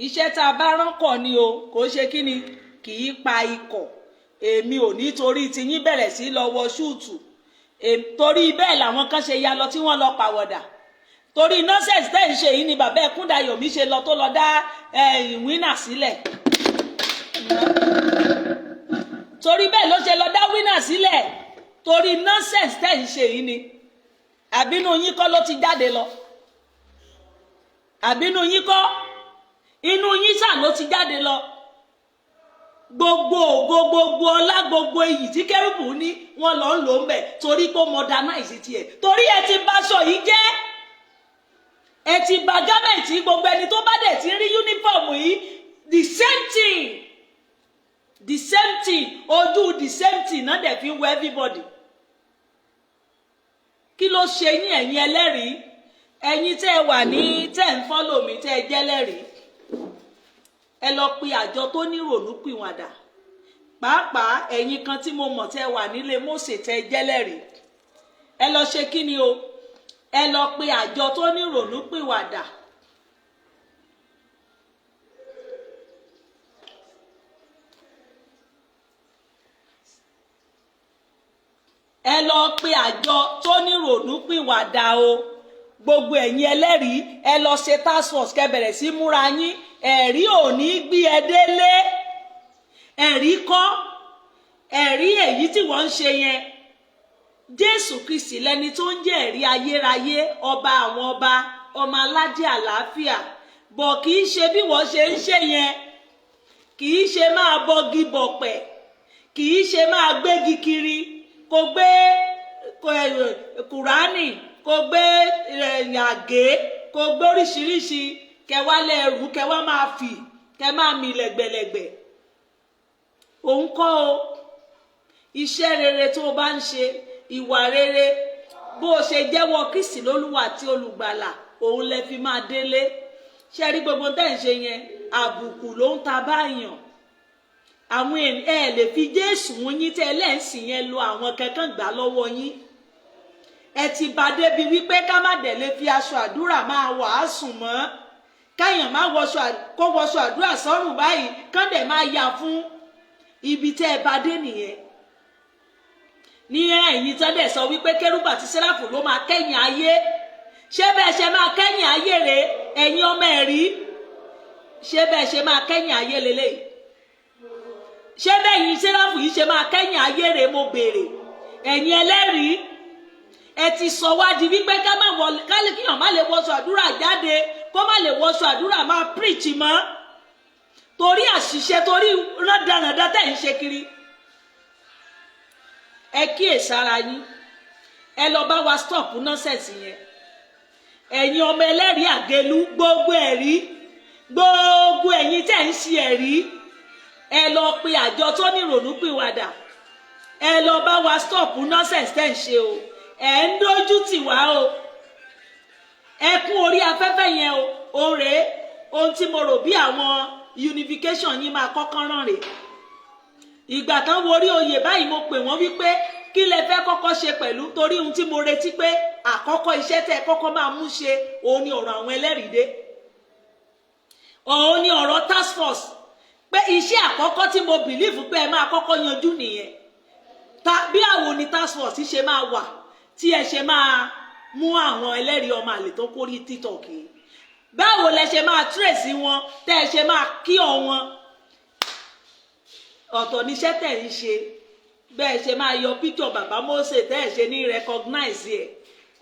Iṣẹ́ tá a bá rán kọ̀ ni o, kò ṣe kí ni, kì í pa ikọ̀. Èmi ò ní torí tiyín bẹ̀rẹ̀ sí lọ wọ suit. Torí bẹ́ẹ̀ làwọn kan ṣe ya lọ tí wọ́n lọ pàwọ̀dà. Torí nonsense tẹ́ ń ṣe yìí ni bàbá Ẹkúndayọ̀mí ṣe lọ, tó lọ dá ìwínà sílẹ̀. Torí bẹ́ẹ̀ ló ṣe lọ dá wínà sílẹ̀, torí nonsense tẹ́ ń ṣe yìí ni. Àbínú yín kọ́ ló ti jáde lọ? Àbínú yín kọ́? Inú yín ṣà ló ti jáde lọ. Gbogbo ògo, gbogbo ọlá, gbogbo iyì tí kérúbù ní, wọn lọ ń lò ń bẹ torí pé ó modernize tiẹ̀. Torí ẹ ti báṣọ yìí jẹ́, ẹ ti bà garment. Gbogbo ẹni tó bá dẹ̀ ti rí uniform yìí, the same thing, the same thing, ojú the same thing náà dẹ̀ fi ń wọ everybody. Kí ló ṣe yín, ẹ̀yin ẹlẹ́rìí? Ẹ̀yin tẹ́ ẹ wà ní, tẹ́ ẹ ń follow mi, tẹ́ ẹ jẹ́ lẹ́rìí, ẹ lọ pe àjọ tó ní rònúpìwàdà. Pàápàá ẹ̀yin kan tí mo mọ̀ tẹ́ wà nílé Mósè, tẹ́ jẹ́ lẹ́rìí, ẹ lọ ṣe kí ni o? Ẹ lọ pe àjọ tó ní rònúpìwàdà. Ẹ lọ pe àjọ tó ní rònúpìwàdà o. Gbogbo ẹ̀yin ẹlẹ́rìí, ẹ lọ ṣe task force, kẹ́ bẹ̀rẹ̀ sí múra yín. Ẹ̀rí ò ní gbé ẹ délé. Ẹ̀rí kọ́, ẹ̀rí èyí tí wọ́n ń ṣe yẹn. Jésù Kristi lẹni tó ń jẹ́ ẹ̀rí ayérayé, ọba àwọn ọba, ọmọ aládé àlàáfíà bọ̀. Kì í ṣe bí wọ́n ṣe ń ṣe yẹn, kì í ṣe máa bọgi bọ̀pẹ̀, kì í ṣe máa gbégi kiri, kò gbé Kùránì, kò gbé àgé, kò gbé oríṣiríṣi, kẹwàá lẹ́rù, kẹwàá máa fì, kẹ máa mì lẹ́gbẹ̀lẹ́gbẹ̀. Òun kọ́ o. Iṣẹ́ rere tó o bá ń ṣe, ìwà rere, bó o ṣe jẹ́wọ́ Kristi lólúwa àti olùgbàlà, òun lẹ fi máa délé. Ṣe rí gbogbo tẹ́ ń ṣe yẹn, àbùkù ló ń ta báyàn. Àwọn ẹ lè fi Jésù yín tẹ́ lẹ́ǹsìn yẹn lo àwọn kankan gbà lọ́wọ́ yín. Ẹ ti bá débi wípé ká má dẹ̀ lè fi aṣọ àdúrà máa wàásù mọ́, káyàn má wọṣọ, kó wọṣọ àdúrà sọ́rùn báyìí, kán dẹ̀ máa yà fún ibi tẹ́ ẹ bá dé nìyẹn. Ní ẹ̀yìn tán dẹ̀ sọ wípé kérúbù àti sẹ́ráfù ló máa kẹ́yìn ayé, ṣé bẹ́ẹ̀ ṣe máa kẹ́yìn ayé rèé? Ẹ̀yin ọmọ ẹ̀rí, ṣé bẹ́ẹ̀ ṣe máa kẹ́yìn ayé lélẹ́yìí? Ṣé bẹ́ẹ̀ yìí sẹ́ráfù yìí ṣe máa kẹ́yìn ayé rèé? Mo béèrè. Ẹ̀yin ẹlẹ́rìí, ẹ ti sọ wá di wípé ká má wọ, ká lè kíyàn má lè wọṣọ àdúrà jáde, kó má lè wọṣọ àdúrà máa preach mọ́, torí àṣìṣe, torí rándanràndan tẹ̀ ń ṣe kiri. Ẹ kíyèsára yín, ẹ lọ bá wa stop nonsense yẹn. Ẹ̀yin ọmọ ẹlẹ́rìí àgẹlú, gbogbo ẹ̀rí, gbogbo ẹ̀yin tẹ̀ ń ṣe ẹ̀rí, ẹ lọ pe àjọ tó ní ìrònúpìwàdà, ẹ lọ bá wa stop nonsense tẹ̀ ń ṣe o. Ẹ ń dójú tì wá o. Ẹkún orí afẹ́fẹ́ yẹn o, òun rèé. Ohun tí mo rò bí àwọn unification yín máa kọ́kọ́ ràn rèé. Ìgbà tán wo orí oyè báyìí, mo pè wọ́n wípé kí lẹ fẹ́ kọ́kọ́ ṣe pẹ̀lú, torí ohun tí mo retí pé àkọ́kọ́ iṣẹ́ tẹ́ ẹ kọ́kọ́ máa mú ṣe, òun ni ọ̀rọ̀ àwọn ẹlẹ́rìí dé, òun ni ọ̀rọ̀ task force, pé iṣẹ́ àkọ́kọ́ tí mo believe pé ẹ máa kọ́kọ́ yanjú nìyẹn. Ta bí àwo ni task force ṣe máa wà tí ẹ ṣe máa mú àwọn ẹlẹ́rìí ọmọ àlè tó kórí TikTok yìí? Báwo lẹ ṣe máa trace wọn tẹ́ ẹ ṣe máa kí ọ wọn? Ọ̀tọ̀ níṣẹ́ tẹ̀ ń ṣe, bẹ́ẹ̀ ṣe máa yọ picture bàbá Mósè tẹ́ ẹ ṣe ní recognize ẹ̀.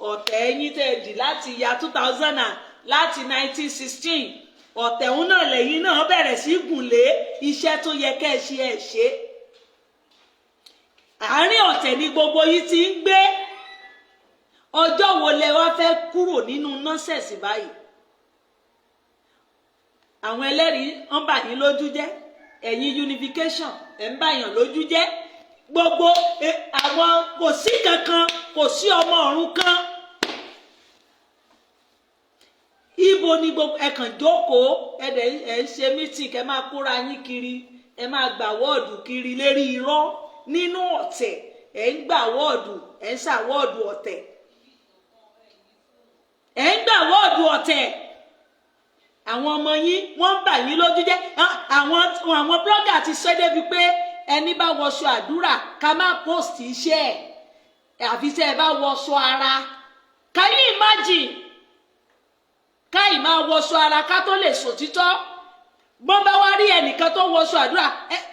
Ọ̀tẹ̀ ẹ̀yìn tẹ́ ẹ dì láti ya 2000 and láti 1916, ọ̀tẹ̀ òun náà lẹ́yìn náà bẹ̀rẹ̀ sí gùn lé. Iṣẹ́ tó yẹ kẹ́ ẹ ṣe, ẹ ṣe. Àárín ọ̀tẹ̀ ni gbogbo yìí ti ń gbé. Ọjọ́ wo lẹ wá fẹ́ kúrò nínú nonsense báyìí? Àwọn ẹlẹ́rìí ń bà yín lójú jẹ́, ẹ̀yin unification ẹ̀ ń bàyàn lójú jẹ́. Gbogbo àwọn, kò sí kankan, kò sí ọmọ ọ̀run kan. Ibo ni gbogbo ẹ kàn jókòó, ẹ dẹ̀ ẹ ń ṣe meeting, kẹ máa kóra yín kiri, ẹ máa gbà wọ́ọ̀dù kiri lérí irọ́ nínú ọ̀tẹ̀. Ẹ ń gbà wọ́ọ̀dù, ẹ ń ṣàwọ́ọ̀dù ọ̀tẹ̀, ẹ ń gbà wọ́ọ̀dù ọ̀tẹ̀. Àwọn ọmọ yín, wọ́n ń bà yín lójú jẹ́. Àwọn blogger ti sọ débi pé ẹni bá wọṣọ àdúrà, ká má post iṣẹ́ ẹ̀, àfi tẹ́ ẹ bá wọṣọ ara. Can you imagine? Káì máa wọṣọ ara ká tó lè sòtítọ́. Bọ́n bá wá rí ẹnìkan tó wọṣọ àdúrà,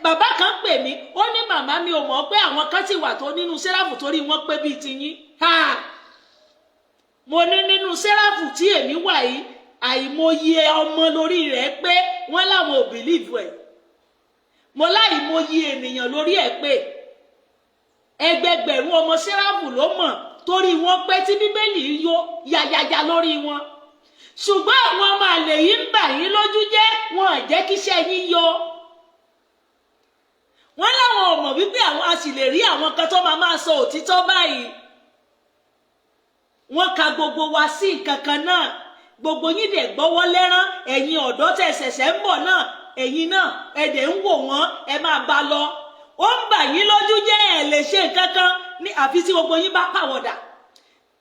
bàbá kan pè mí, ó ní, "Màmá mi, ò mọ̀ pé àwọn kan ti wà tó nínú sẹ́ráfù torí wọ́n pé bíi tiyín." Mo ní nínú sẹ́ráfù tí èmi wà yìí, àìmọye ọmọ lórí rẹ̀ pé wọ́n láwọn ò believe ẹ̀. Mo láìmọye ènìyàn lórí ẹ̀ pé ẹgbẹgbẹ̀rún ọmọ sẹ́ráfù ló mọ̀ torí wọ́n pé tí Bíbélì yó yayaya lórí wọn. Ṣùgbọ́n àwọn ọmọ àlè yìí ń bà yín lójú jẹ́, wọn ò jẹ́ kíṣẹ́ yín yọ. Wọ́n láwọn ò mọ̀ wípé àwọn a sì lè rí àwọn kan tó máa máa sọ òtítọ́ báyìí. Wọ́n ka gbogbo wa sí nǹkan kan náà. Gbogbo yín dẹ̀ gbọ́wọ́ lẹ́rán. Ẹ̀yin ọ̀dọ́ tẹ̀ ṣẹ̀ṣẹ̀ ń bọ̀ náà, ẹ̀yin náà ẹ dẹ̀ ń wò wọ́n, ẹ máa bá lọ. Ó ń bà yín lójú jẹ́, ẹ̀ lè ṣe nǹkan kan ní, àfi tí gbogbo yín bá pàwọ̀dà,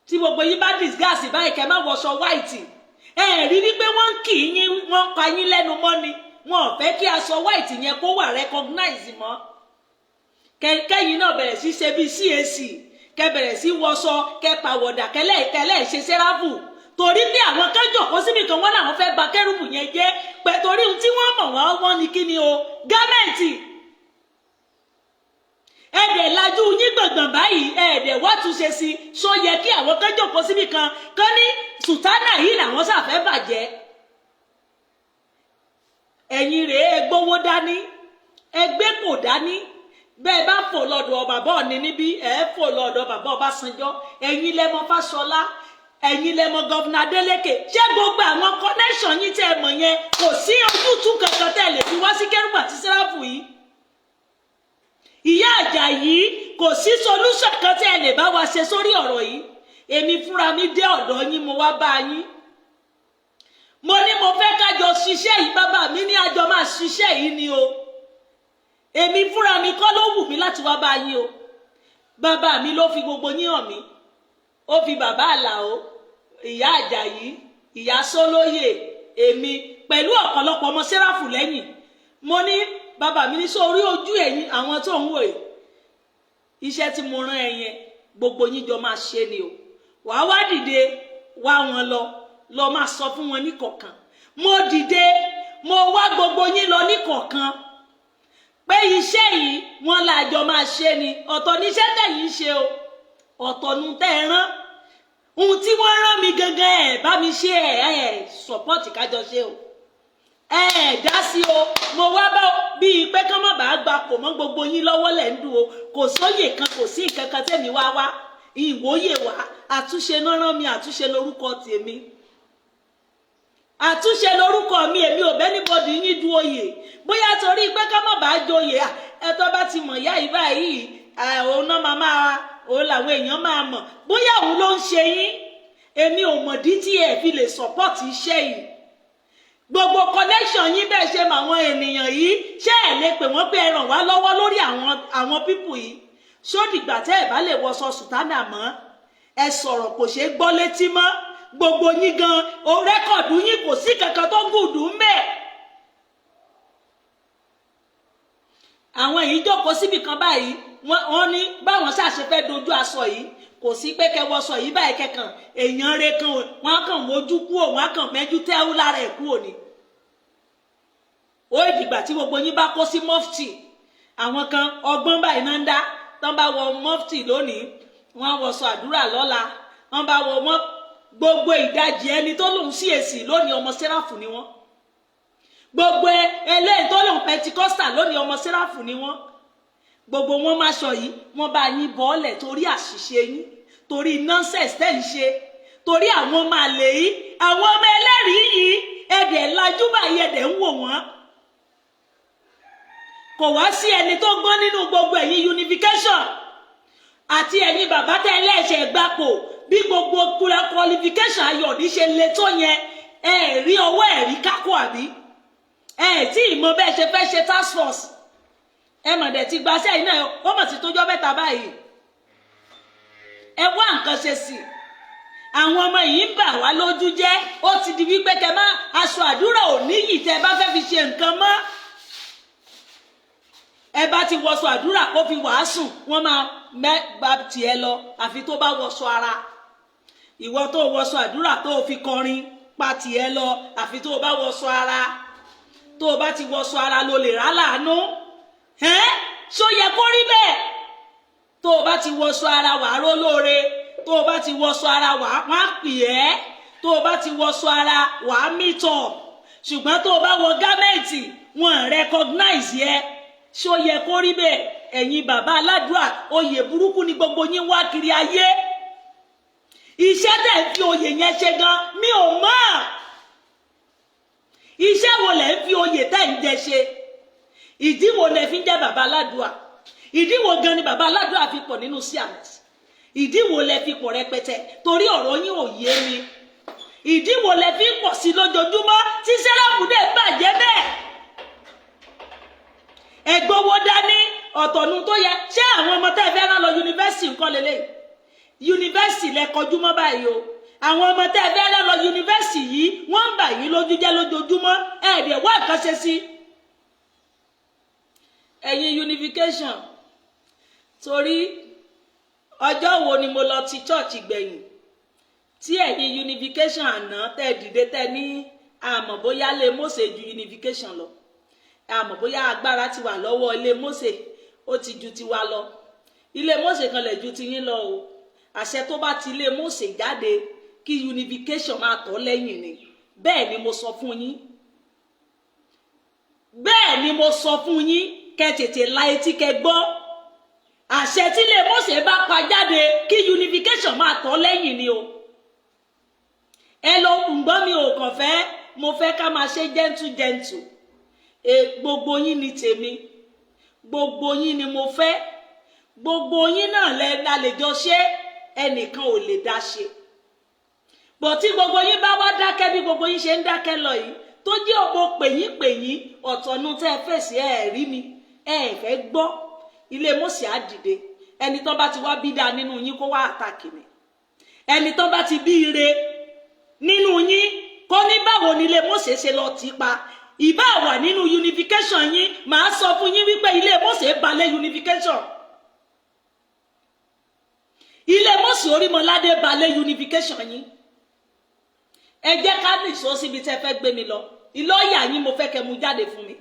tí gbogbo yín bá disguise báyìí, kẹ́ má wọṣọ white. Ẹ rí wípé wọ́n ń kì í yín, wọ́n ń pa yín lẹ́nu mọ́ ni. Wọn ò fẹ́ kí aṣọ white yẹn kó wà recognize mọ́. Kẹ́yìn náà bẹ̀rẹ̀ sí ṣe bíi CAC, kẹ́ bẹ̀rẹ̀ sí wọṣọ, kẹ́ pàwọ̀dà, kẹ́lẹ́ kẹ́lẹ́ ṣe sẹ́ráfù, torí pé àwọn kan jòkó síbi kan, wọ́n làwọn fẹ́ bà kérúbù yẹn jẹ́ pé torí ohun tí wọ́n mọ̀ wọ́n, wọ́n ní kí ni o, garment. Ẹ̀dẹ̀ lajú yín gbọ̀ngbọ̀n báyìí, ẹ̀ẹ́dẹ̀ wá túnṣe sí. Ṣó yẹ kí àwọn kan jòkó síbi kan kan ní sùtánà yìí làwọn ṣàfẹ́ bàjẹ́? Ẹ̀yin rèé, ẹ gbówó dání, ẹ gbé kò dání. Bẹ́ẹ̀ bá fò lọ́dọ̀ bàbá Ọ̀ní níbí, ẹ̀ fò lọ́dọ̀ bàbá Ọbásanjọ́, ẹ̀yin lẹ́mọ Fáṣọlá, ẹ̀yin lẹ́mọ governor Adeleke. Ṣé gbogbo àwọn connection yín tẹ́ ẹ mọ̀ yẹn, kò sí ojútùú kankan tẹ́ ẹ lè fi wá sí kérúbù àti sẹ́ráfù yìí? Ìyá Àjàyí, kò sí solution kan tẹ́ ẹ lè bá wa ṣe sórí ọ̀rọ̀ yìí? Èmi fúnra mi dé ọ̀dọ̀ yín, mo wá bá yín. Mo ní mo fẹ́ kájọ ṣiṣẹ́ yìí. Bàbá mi ní àjọ máa ṣiṣẹ́ yìí ni o. Èmi fúnra mi kọ́ ló wù mí láti wá bá yín o. Bàbá mi ló fi gbogbo yín hàn mí. Ó fi bàbá Àlàó, ìyá Àjàyí, ìyá Sólóyè, èmi pẹ̀lú ọ̀pọ̀lọpọ̀ ọmọ Sẹ́ráfù lẹ́yìn. Mo ní bàbá mi ní sórí ojú ẹ̀yìn àwọn tó ń wò yìí, iṣẹ́ tí mo rán ẹ yẹn, gbogbo yín jọ máa ṣe ni o. Wàá wá dìde, wá wọn lọ, lọ máa sọ fún wọn níkọ̀ọ̀kan. Mo dìde, mo wá gbogbo yín lọ níkọ̀ọ̀kan pé iṣẹ́ yìí, wọ́n láàjọ máa ṣe ni. Ọ̀tọ̀ níṣẹ́ tẹ̀yìn ṣe o, ọ̀tọ̀ nu tẹ́ ẹ rán. Ohun tí wọ́n rán mi gangan, ẹ̀ bá mi ṣe, ẹ̀ support kájọ ṣe o, ẹ dá sí o. Mo wá bá bíi pé kán má bàa gba kò mọ́ gbogbo yín lọ́wọ́ lẹ̀ ń dùn o. Kò sóyè kan, kò sí nǹkan kan tẹ̀mí wá wá ìwòye wá. Àtúnṣe náà rán mi. Àtúnṣe lórúkọ tèmi, àtúnṣe lórúkọ mi. Èmi ò bẹ́ anybody yín du oyè, bóyá torí pé ká má bàa joyè. Ẹ tó bá ti mọ̀ ìyá yìí báyìí, òun náà máa òun làwọn èèyàn máa mọ̀, bóyá òun ló ń ṣe yín. Èmi ò mọ̀dí tí ẹ fi lè support iṣẹ́ yìí. Gbogbo connection yín, bẹ́ẹ̀ ṣe mọ àwọn ènìyàn yìí, ṣé ẹ lè pè wọ́n pé ẹ ràn wá lọ́wọ́ lórí àwọn people yìí? Sódìgbà tẹ́ ẹ bá lè wọṣọ sùtánà mọ́, ẹ sọ̀rọ̀ kò ṣeé gbọ́ létí mọ́. Gbogbo yín gan o, record yín, kò sí kankan tó good ń bẹ̀. Àwọn yìí jókòó síbì kan báyìí, wọ́n ní báwọn ṣàṣe fẹ́ dojú aṣọ yìí. Kò sí pé kẹwọṣọ yìí báyìí kẹkàn èèyàn rẹ kan, wọ́n kàn wojú kú ò, wọ́n kàn mẹ́jú tẹ́wú lára ẹ̀ kú òní. Ó ìdìgbà tí gbogbo yín bá kó sí mọ́fìtì. Àwọn kan, ọgbọ́n báyìí náà ń dá. Tán bá wọ mọ́fìtì lónìí, wọ́n á wọṣọ àdúrà lọ́la. Wọ́n bá wọ mọ́ gbogbo ìdajì ẹni tó lòun sí èsì lónìí, ọmọ Sẹ́ráfù ni wọ́n. Gbogbo eléyìí tó lòun Pentecostal lónìí, ọmọ Sẹ́ráfù ni wọ́n. Gbogbo wọn máa sọ yìí, wọ́n bá yín bọ́ọ̀lẹ̀ torí àṣìṣe yín, torí nonsense tẹ́ ń ṣe, torí àwọn ọmọ àlè yìí, àwọn ọmọ ẹlẹ́rìí yìí. Ẹ̀dẹ̀ lajú báyìí, ẹ̀dẹ̀ ń wò wọ́n. Kò wá sí ẹni tó gbọ́n nínú gbogbo ẹ̀yin unification àti ẹ̀yin bàbá tẹ́ ẹlẹ́ṣẹ̀ gbapò. Bí gbogbo qualification ayọ̀dí ṣe le tó yẹn, ẹ rí ọwọ́ ẹ̀rí kákó, àbí ẹ tí ì mọ bẹ́ẹ̀ ṣe fẹ́ ṣe task force? Ẹ mọ̀ dẹ̀ ti gbaṣẹ́ yìí náà, ó mọ̀ sí tójọ́ mẹ́ta báyìí. Ẹ wá nǹkan ṣe sí. Àwọn ọmọ yìí ń bà wá lójú jẹ́. Ó ti di wípé kẹ má aṣọ àdúrà ò níyì tẹ bá fẹ́ fi ṣe nǹkan mọ́. Ẹ bá ti wọṣọ àdúrà kó fi wàásù, wọ́n máa mẹ́gbà tiẹ̀ lọ, àfi tó bá wọṣọ ara. Ìwọ tó wọṣọ àdúrà tó fi kọrin, pa tiẹ̀ lọ, àfi tó bá wọṣọ ara. Tó bá ti wọṣọ ara ló lè rà láàánú. Ẹ́n, ṣó yẹ kó rí bẹ́ẹ̀? Tó o bá ti wọṣọ ara, wàá ró lóore. Tó o bá ti wọṣọ ara, wàá wọ́n á pè ẹ́. Tó o bá ti wọṣọ ara, wàá meet up. Ṣùgbọ́n tó o bá wọ garment, wọ́n recognize yẹ. Ṣó yẹ kó rí bẹ́ẹ̀? Ẹ̀yin bàbá aládùúrà, oyè burúkú ni gbogbo yín wá kiri ayé. Iṣẹ́ tẹ̀ ń fi oyè yẹn ṣe gan, mi ò mọ̀. Iṣẹ́ wo lẹ̀ ń fi oyè tẹ̀ ń jẹ ṣe? Ìdí wo lẹ̀ fi ń jẹ́ bàbá aládùúrà? Ìdí wo gan ni bàbá aládùúrà fi pọ̀ nínú CMS? Ìdí wo lẹ fi pọ̀ rẹpẹtẹ? Torí ọ̀rọ̀ yín ò yé mi. Ìdí wo lẹ fi pọ̀ sí lójoojúmọ́ tí Sẹ́ráfù dẹ̀ bàjẹ́ bẹ́ẹ̀? Ẹgbówó dání ọ̀tọ̀nu tó yẹ. Ṣé àwọn ọmọ tẹ́ ẹ fẹ́ rán lọ yunifásitì nǹkan lélẹ̀? Yunifásitì lẹ kọjú mọ́ báyìí o. Àwọn ọmọ tẹ́ ẹ fẹ́ rán lọ yunifásitì yìí, wọ́n ń bà yín lójú jẹ́ lójoojúmọ́. Ẹ̀ẹ́dẹ̀ wá nǹkan ṣe sí. Ẹ̀yin unification, torí ọjọ́ wo ni mo lọ ti church gbẹ̀yìn tí ẹ̀yin unification àná tẹ́ dìde, tẹ́ ní àmọ́ bóyá lè Mósè ju unification lọ, àmọ́ bóyá agbára ti wà lọ́wọ́ ilé Mósè, ó ti ju tiwa lọ. Ilé Mósè kan lè ju tiyín lọ o. Àṣẹ tó bá ti ilé Mósè jáde, kí unification máa tọ́ lẹ́yìn ni. Bẹ́ẹ̀ ni mo sọ fún yín, bẹ́ẹ̀ ni mo sọ fún yín. Kẹ́ tètè la etí, kẹ́ gbọ́. Àṣẹ tí ilé Mósè bá pa jáde, kí unification máa tọ́ lẹ́yìn ni o. Ẹ lọ ǹgbọ́n, mi ò kàn fẹ́, mo fẹ́ ká máa ṣe gentle gentle. E gbogbo yín ni tèmi, gbogbo yín ni mo fẹ́, gbogbo yín náà lẹ la lè jọ ṣe. Ẹnìkan ò lè dá ṣe. Bọ̀ tí gbogbo yín bá wá dákẹ́ bí gbogbo yín ṣe ń dákẹ́ lọ yìí, tó jẹ́ òpó pèyín pèyín ọ̀tọ̀nu tẹ́ ẹ fèsì, ẹ rí mi, ẹ fẹ́ gbọ́. Ilé Mósè á dìde. Ẹni tó bá ti wá bí dáa nínú yín, kó wá attack mi. Ẹni tó bá ti bí ire nínú yín, kó ní báwo ni ilé Mósè ṣe lọ tì pa. Ìbá wà nínú unification yín, màá sọ fún yín wípé ilé Mósè balẹ̀ unification. Ilé Mósè Orímọládé balẹ̀ unification yín. Ẹ jẹ́ ká nìṣó síbi tẹ́ fẹ́ gbé mi lọ. Ìlọ́yà yín, mo fẹ́ kẹ́ mú jáde fún mi.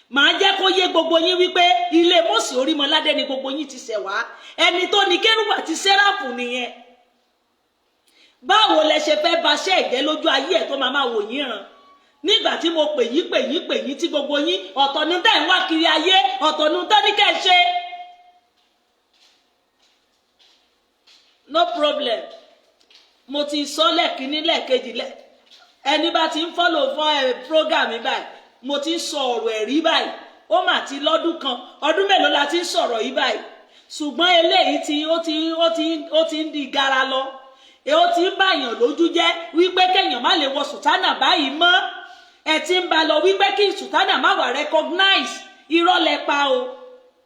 Màá jẹ́ kó yé gbogbo yín wípé ilé Mósè Orímọládé ni gbogbo yín ti ṣẹ̀ wá. Ẹni tó ní kérúbù àti sẹ́ráfù nìyẹn. Báwo lẹ ṣe fẹ́ baṣẹ́ ẹ̀jẹ̀ lójú ayé ẹ̀ tó máa máa wò yín ràn, nígbà tí mo pè yín pè yín pè yín, tí gbogbo yín, ọ̀tọ̀ ní tẹ́ ń wá kiri ayé, ọ̀tọ̀ ní tẹ́ ní kẹ́ ẹ ṣe? No problem. Mo ti sọ lẹ́ẹ̀kínní, lẹ́ẹ̀kejì, lẹ́ ẹni bá ti ń follow fún ẹ program mi báyìí, mo ti ń sọ ọ̀rọ̀ ẹ̀rí báyìí. Ó mà ti lọ́dún kan, ọdún mélòó la ti ń sọ̀rọ̀ yìí báyìí. Ṣùgbọ́n eléyìí tí ó ti ń di gara lọ, ó ti ń bàyàn lójú jẹ́ wípé kéèyàn má lè wọ sùtánà báyìí mọ́. Ẹ ti ń ba lọ wípé kí sùtánà má wà recognize. Irọ́ lẹ pa o.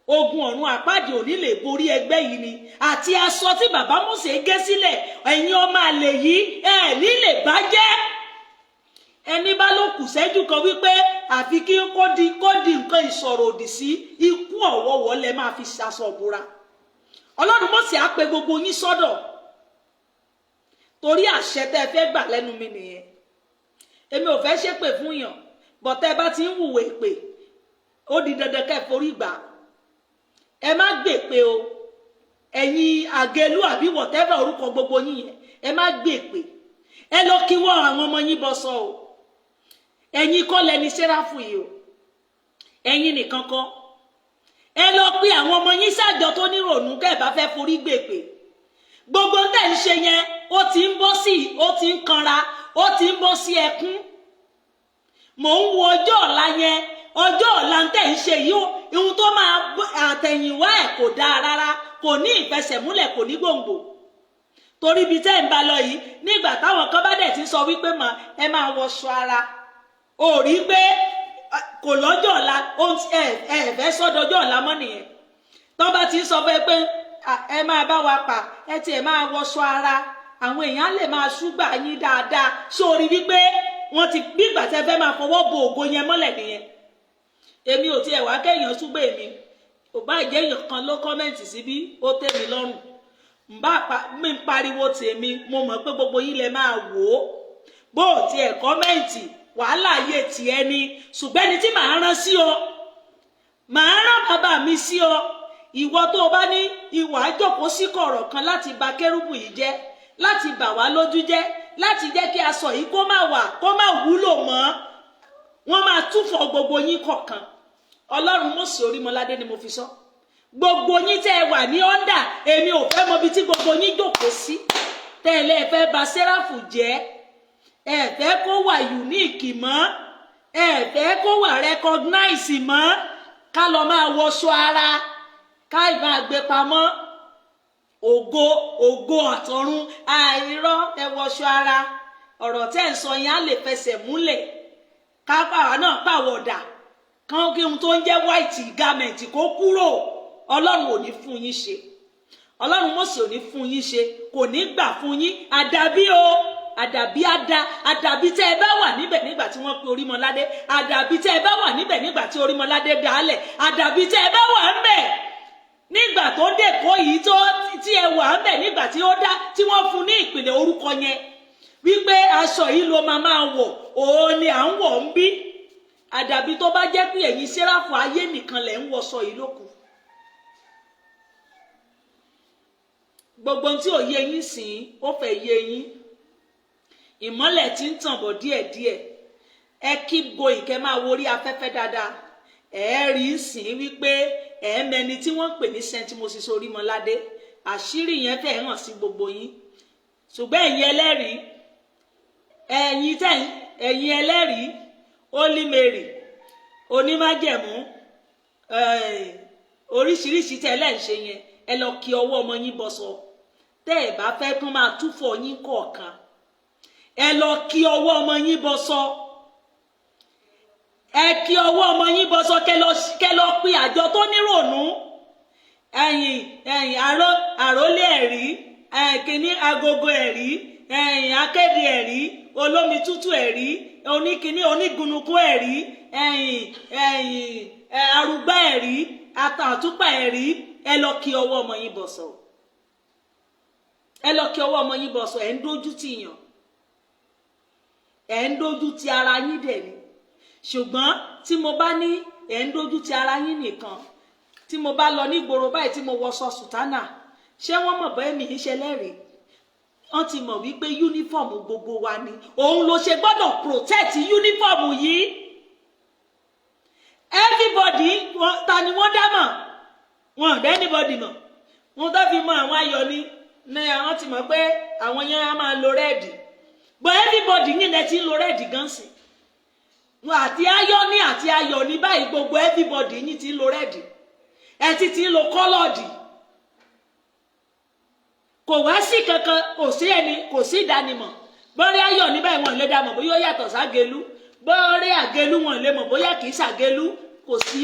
Ogun ọ̀run àpáàdì òní lè borí ẹgbẹ́ yìí ni, àti aṣọ tí bàbá Mósè gé sílẹ̀. Ẹ̀yin ọmọ àlè yìí, ẹ̀ ní lè bàjẹ́. Ẹni bá ló kù sẹ́jú kan wípé àfi kí kó di nǹkan ìsọ̀rọ̀ òdì sí ikú ọ̀wọ́wọ́, lẹ máa fi ṣaṣọ bora. Ọlọ́run Mósè á pe gbogbo yín sọ́dọ̀, torí àṣẹ tẹ́ ẹ fẹ́ gbà lẹ́nu mi nìyẹn. Èmi ò fẹ́ ṣépè fún yàn, bọ̀tẹ́ ẹ bá ti ń hùwà èpè, ó di dandan kẹ́ ẹ forí gbà. Ẹ má gbè pé o. Ẹ̀yin àgẹlú àbí whatever orúkọ gbogbo yín yẹn, ẹ má gbè pé. Ẹ lọ kí wọ́n àwọn ọmọ yín bọ́ sọ o. Ẹ̀yin kọ́ lẹni sẹ́ráfù yìí o, ẹ̀yin nìkan kọ́. Ẹ lọ pe àwọn ọmọ yín ṣàjọ tó nírònú kẹ́ ẹ bá fẹ́ forí gbè pé. Gbogbo tẹ̀ ń ṣe yẹn, ó ti ń bọ́ sí, ó ti ń kanra, ó ti ń bọ́ sí ẹkún. Mò ń wo ọjọ́ ọ̀la yẹn. Ọjọ́ ọ̀la tẹ̀ ń ṣe yìí, ohun tó máa àtẹ̀yìnwá ẹ̀ kò dáa rárá, kò ní ìfẹsẹ̀múlẹ̀, kò ní gbòǹgbò, torí ibi tẹ́ ń bá lọ yìí, nígbà táwọn kan bá dẹ̀ ti sọ wípé mà ẹ máa wọṣọ ara, ò rí pé kò lọ́jọ́ ọ̀la. Ẹ ẹ fẹ́ sọ́dọ̀jọ́ ọ̀la mọ́ nìyẹn. Tó bá ti sọ fún ẹ pé ẹ máa bá wa pa, ẹ tiẹ̀ máa wọṣọ ara, àwọn èèyàn lè máa ṣúgbà yín dáadáa. Sórí wípé wọ́n ti bí ìgbà tẹ́ fẹ́ máa fọwọ́ bo ògo yẹn mọ́lẹ̀ nìyẹn. Èmi ò tiẹ̀ wá kéèyàn ṣúgbà èmi. Ò bá jẹ́ èèyàn kan ló comment síbí, ó tẹ́ mi lọ́rùn. Nbá mi ń pariwo tèmi, mo mọ̀ pé gbogbo yín lẹ máa wò ó. Bó o tiẹ̀ comment, wàhálà ayé tiẹ̀ ni. Ṣùgbọ́n ẹni tí màá rán sí ọ, màá rán bàbá mi sí ọ. Ìwọ tó o bá ní ìwà jókòó sí kọ̀rọ̀ kan láti bà kérúbù yìí jẹ́, láti bà wá lójú jẹ́, láti jẹ́ kí aṣọ yìí kó má wà, kó má wúlò mọ́, wọ́n máa túfọ̀ gbogbo yín kọ̀ọ̀kan. Ọlọ́run Mósè Orímọládé ni mo fi sọ. Gbogbo yín tẹ́ ẹ wà ní under, èmi ò fẹ́ mọ ibi tí gbogbo yín jókòó sí. Tẹ́ ẹ lẹ́ẹ̀ fẹ́ bà sẹ́ráfù jẹ́, ẹ fẹ́ kó wà unique mọ́, ẹ fẹ́ kó wà recognize mọ́, ká lọ máa wọṣọ ara, ká máa gbé pamọ́ ògo, ògo àtọ̀run. Àìrọ́, ẹ wọṣọ ara. Ọ̀rọ̀ tẹ́ ń sọ yẹn á lè fẹsẹ̀ múlẹ̀. Ká pàwọn náà pàwọ̀dà kan, kí ohun tó ń jẹ́ white garment kó kúrò. Ọlọ́run ò ní fún yín ṣe. Ọlọ́run Mósè ò ní fún yín ṣe, kò ní gbà fún yín. Àdàbí o, àdàbí àdá, àdàbí tẹ́ ẹ bá wà níbẹ̀ nígbà tí wọ́n pe Orímọládé, àdàbí tẹ́ ẹ bá wà níbẹ̀ nígbà tí Orímọládé dálẹ̀, àdàbí tẹ́ ẹ bá wà ńbẹ̀ nígbà tó dẹ̀kọ́ yìí, tó tí ẹ wà ńbẹ̀ nígbà tí ó dá, tí wọ́n fún ní ìpìlẹ̀ orúkọ yẹn wípé aṣọ yìí ló máa máa wọ̀, òun ni à ń wọ̀ ń bí. Àdàbí tó bá jẹ́ pé ẹ̀yin sẹ́ráfù ayé nìkan lẹ̀ ń wọṣọ yìí lókù. Gbogbo tí ò yé yín sìn, ó fẹ́ yé yín. Ìmọ́lẹ̀ tí ń tàn bọ̀ díẹ̀díẹ̀. Ẹ keep going, kẹ́ máa worí afẹ́fẹ́ dáadáa. Ẹ rí sìn wípé ẹ mẹni tí wọ́n ń pè ní Saint Moses Orímọládé. Àṣírí yẹn fẹ́ hàn sí gbogbo yín. Ṣùgbọ́n ẹ̀yin ẹlẹ́rìí, ẹ̀yin tẹ̀, ẹ̀yin ẹlẹ́rìí, Holy Mary, onímájẹ̀mú, oríṣiríṣi tẹ́lẹ̀ ń ṣe yẹn, ẹ lọ kí ọwọ́ ọmọ yín bọ́ sọ. Tẹ́ ẹ bá fẹ́ kán máa túfọ̀ yín kọ̀ọ̀kan. Ẹ lọ kí ọwọ́ ọmọ yín bọ sọ, ẹ kí ọwọ́ ọmọ yín bọ sọ, kẹ lọ pe àjọ tó nírònú. Ẹ̀yìn ẹ̀yìn àró àrólé ẹ̀rí, kìíní agogo ẹ̀rí, ẹ̀yìn akéde ẹ̀rí, olómi tútù ẹ̀rí, oníkìíní onígunukún ẹ̀rí, ẹ̀yìn ẹ̀yìn arúgbá ẹ̀rí, àtàtúpà ẹ̀rí. Ẹ lọ kí ọwọ́ ọmọ yín bọ̀ sọ, ẹ lọ kí ọwọ́ ọmọ yín bọ̀ sọ. Ẹ̀ ń dójú tì yàn, ẹ̀ ń dójú ti ara yín dẹ̀ ni. Ṣùgbọ́n tí mo bá ní ẹ̀ ń dójú ti ara yín nìkan, tí mo bá lọ nígboro báyìí, tí mo wọṣọ sùtánà, ṣé wọ́n mọ̀ bẹ́ẹ̀ mi ń ṣe lẹ́rìí? Wọ́n ti mọ̀ wípé uniform gbogbo wa ni. Òun ló ṣe gbọ́dọ̀ protect uniform yìí. Everybody, ta ni wọ́n dá mọ̀? Wọn ò dá anybody mọ̀. Wọn tó fi mọ àwọn ayọ̀ ni ní àwọn ti mọ̀ pé àwọn yẹn á máa lo red, but everybody yín lẹ ti ń lo red gan sí wọn, àti ayọ̀ ní àti ayọ̀ ní báyìí. Gbogbo everybody yín ti ń lo red, ẹ ti ti ń lo coloured. Kò wá sí kankan, kò sí ẹni, kò sí ìdánimọ̀. Bọ́rí ayọ̀ ní báyìí, wọn lè dá mọ̀ bóyá ó yàtọ̀ ságelu. Bọ́rí àgelu, wọn lè mọ̀ bóyá kì í ṣàgelu. Kò sí.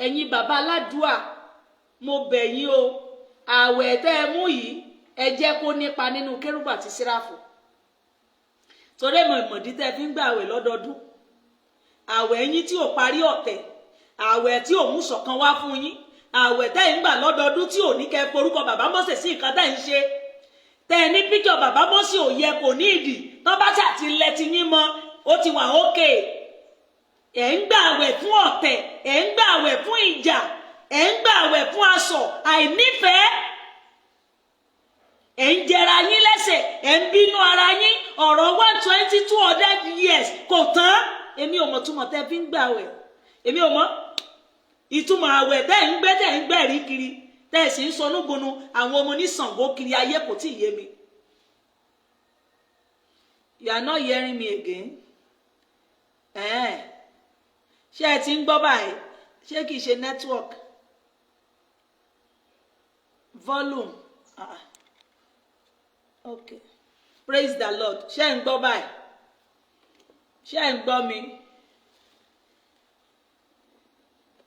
Ẹ̀yin bàbá aládùúà, mo bẹ̀ yín o. Ààwẹ̀ tẹ́ ẹ mú yìí, ẹ jẹ́ kó nípa nínú kérúbù àti síráfù, torí ẹ̀mọ̀ ìmọ̀dí tẹ́ ẹ fi ń gbà àwẹ̀ lọ́dọọdún. Àwẹ̀ yín tí ò parí ọ̀tẹ̀, àwẹ̀ tí ò mú ṣọ̀kan wá fún yín, àwẹ̀ tẹ́ ẹ̀ ń gbà lọ́dọọdún tí ò ní kẹ́ forúkọ bàbá Mósè sí nǹkan tẹ́ ẹ̀ ń ṣe, tẹ́ ẹ ní píkọ̀ bàbá Mósè ò yẹ, kò ní ìdì tọ́ bá ṣà ti lẹ ti yín mọ́, ó ti wà ókè. Ẹ̀ ń gbà àwẹ̀ fún ọ̀tẹ̀, ẹ̀ ń gbà àwẹ̀ fún ìjà, ẹ̀ ń gbà àwẹ̀ fún aṣọ àìnífẹ̀ẹ́, ẹ̀ ń jẹra yín lẹ́sẹ̀, ẹ̀ ń bínú ara yín. Ọ̀rọ̀ 120, 200 years kò tán. Èmi ò mọ̀ túmọ̀ tẹ́ fi ń gbà àwẹ̀. Èmi ò mọ̀ ìtumọ̀ àwẹ̀ tẹ́ ń gbé, tẹ́ ń gbẹ̀rí kiri, tẹ́ sì ń sọnúgbonu àwọn ọmọ oníṣàngó kiri ayé. Kò tí ì yé mi. You are not hearing me again. Ṣé ẹ ti ń gbọ́ báyìí? Ṣé kìí ṣe network volume? Ah, okay, praise the Lord. Ṣé ẹ ń gbọ́ báyìí? Ṣé ẹ ń gbọ́ mi?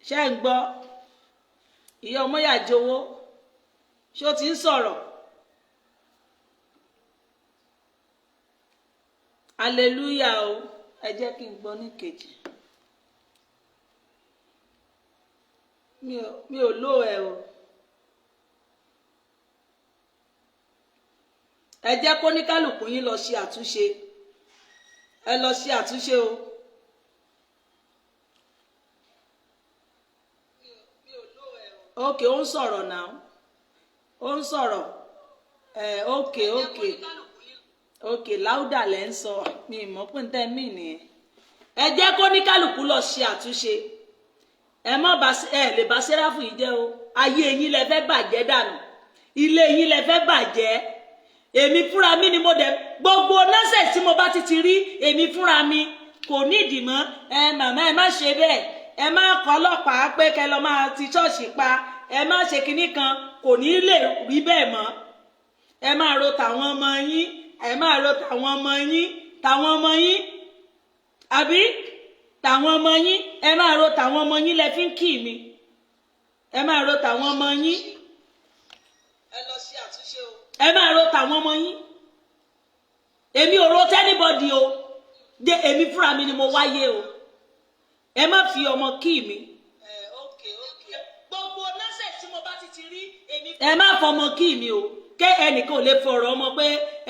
Ṣé ẹ ń gbọ́? Ìyá ọmọyàjowó, ṣé o ti ń sọ̀rọ̀? Hallelujah o. Ẹ jẹ́ kí n gbọ́ ní kejì. Mi ò lò ẹ o. Ẹ jẹ́ kó ní kálukú yín lọ ṣe àtúnṣe. Ẹ lọ ṣe àtúnṣe o. Ok, ó ń sọ̀rọ̀ náà, ó ń sọ̀rọ̀ ẹ. Ok, ok, ok, láúdà lẹ́ ń sọ. Mi ìmọ̀ pé ń tẹ́ mí nìyẹn. Ẹ jẹ́ kó ní kálukú lọ ṣe àtúnṣe. Ẹ má ba ẹ lè bá sẹ́ráfù yìí jẹ́ o. Ayé yín lẹ fẹ́ bàjẹ́ dànù, ilé yín lẹ fẹ́ bàjẹ́. Èmi fúnra mi ni mo dẹ̀ gbogbo nọ́ọ̀sẹ̀ tí mo bá ti ti rí, èmi fúnra mi kò ní ìdìmọ́. Ẹ màmá, ẹ má ṣe bẹ́ẹ̀. Ẹ má kọ́ ọlọ́pàá pé kẹ lọ máa ti ṣọ́ọ̀ṣì pa. Ẹ má ṣe kinní kan, kò ní lè rí bẹ́ẹ̀ mọ́. Ẹ máa ro tàwọn ọmọ yín, ẹ máa ro tàwọn ọmọ yín, tàwọn ọmọ yín, àbí tàwọn ọmọ yín. Ẹ máa ro tàwọn ọmọ yín lẹ fi ń kì mí. Ẹ máa ro tàwọn ọmọ yín. Ẹ lọ ṣe àtúnṣe o. Ẹ máa ro tàwọn ọmọ yín. Èmi ò ro tẹ́nibọ́dì o. Dé èmi fúnra mi ni mo wáyé o. Ẹ má fi ọmọ kí mi. Ẹ ok, ok. Gbogbo nọ́ọ̀sẹ̀ tí mo bá ti ti rí, èmi. Ẹ má fọmọ kí mi o. Ké ẹnìkan ò lè fọ̀rọ̀ ọmọ pé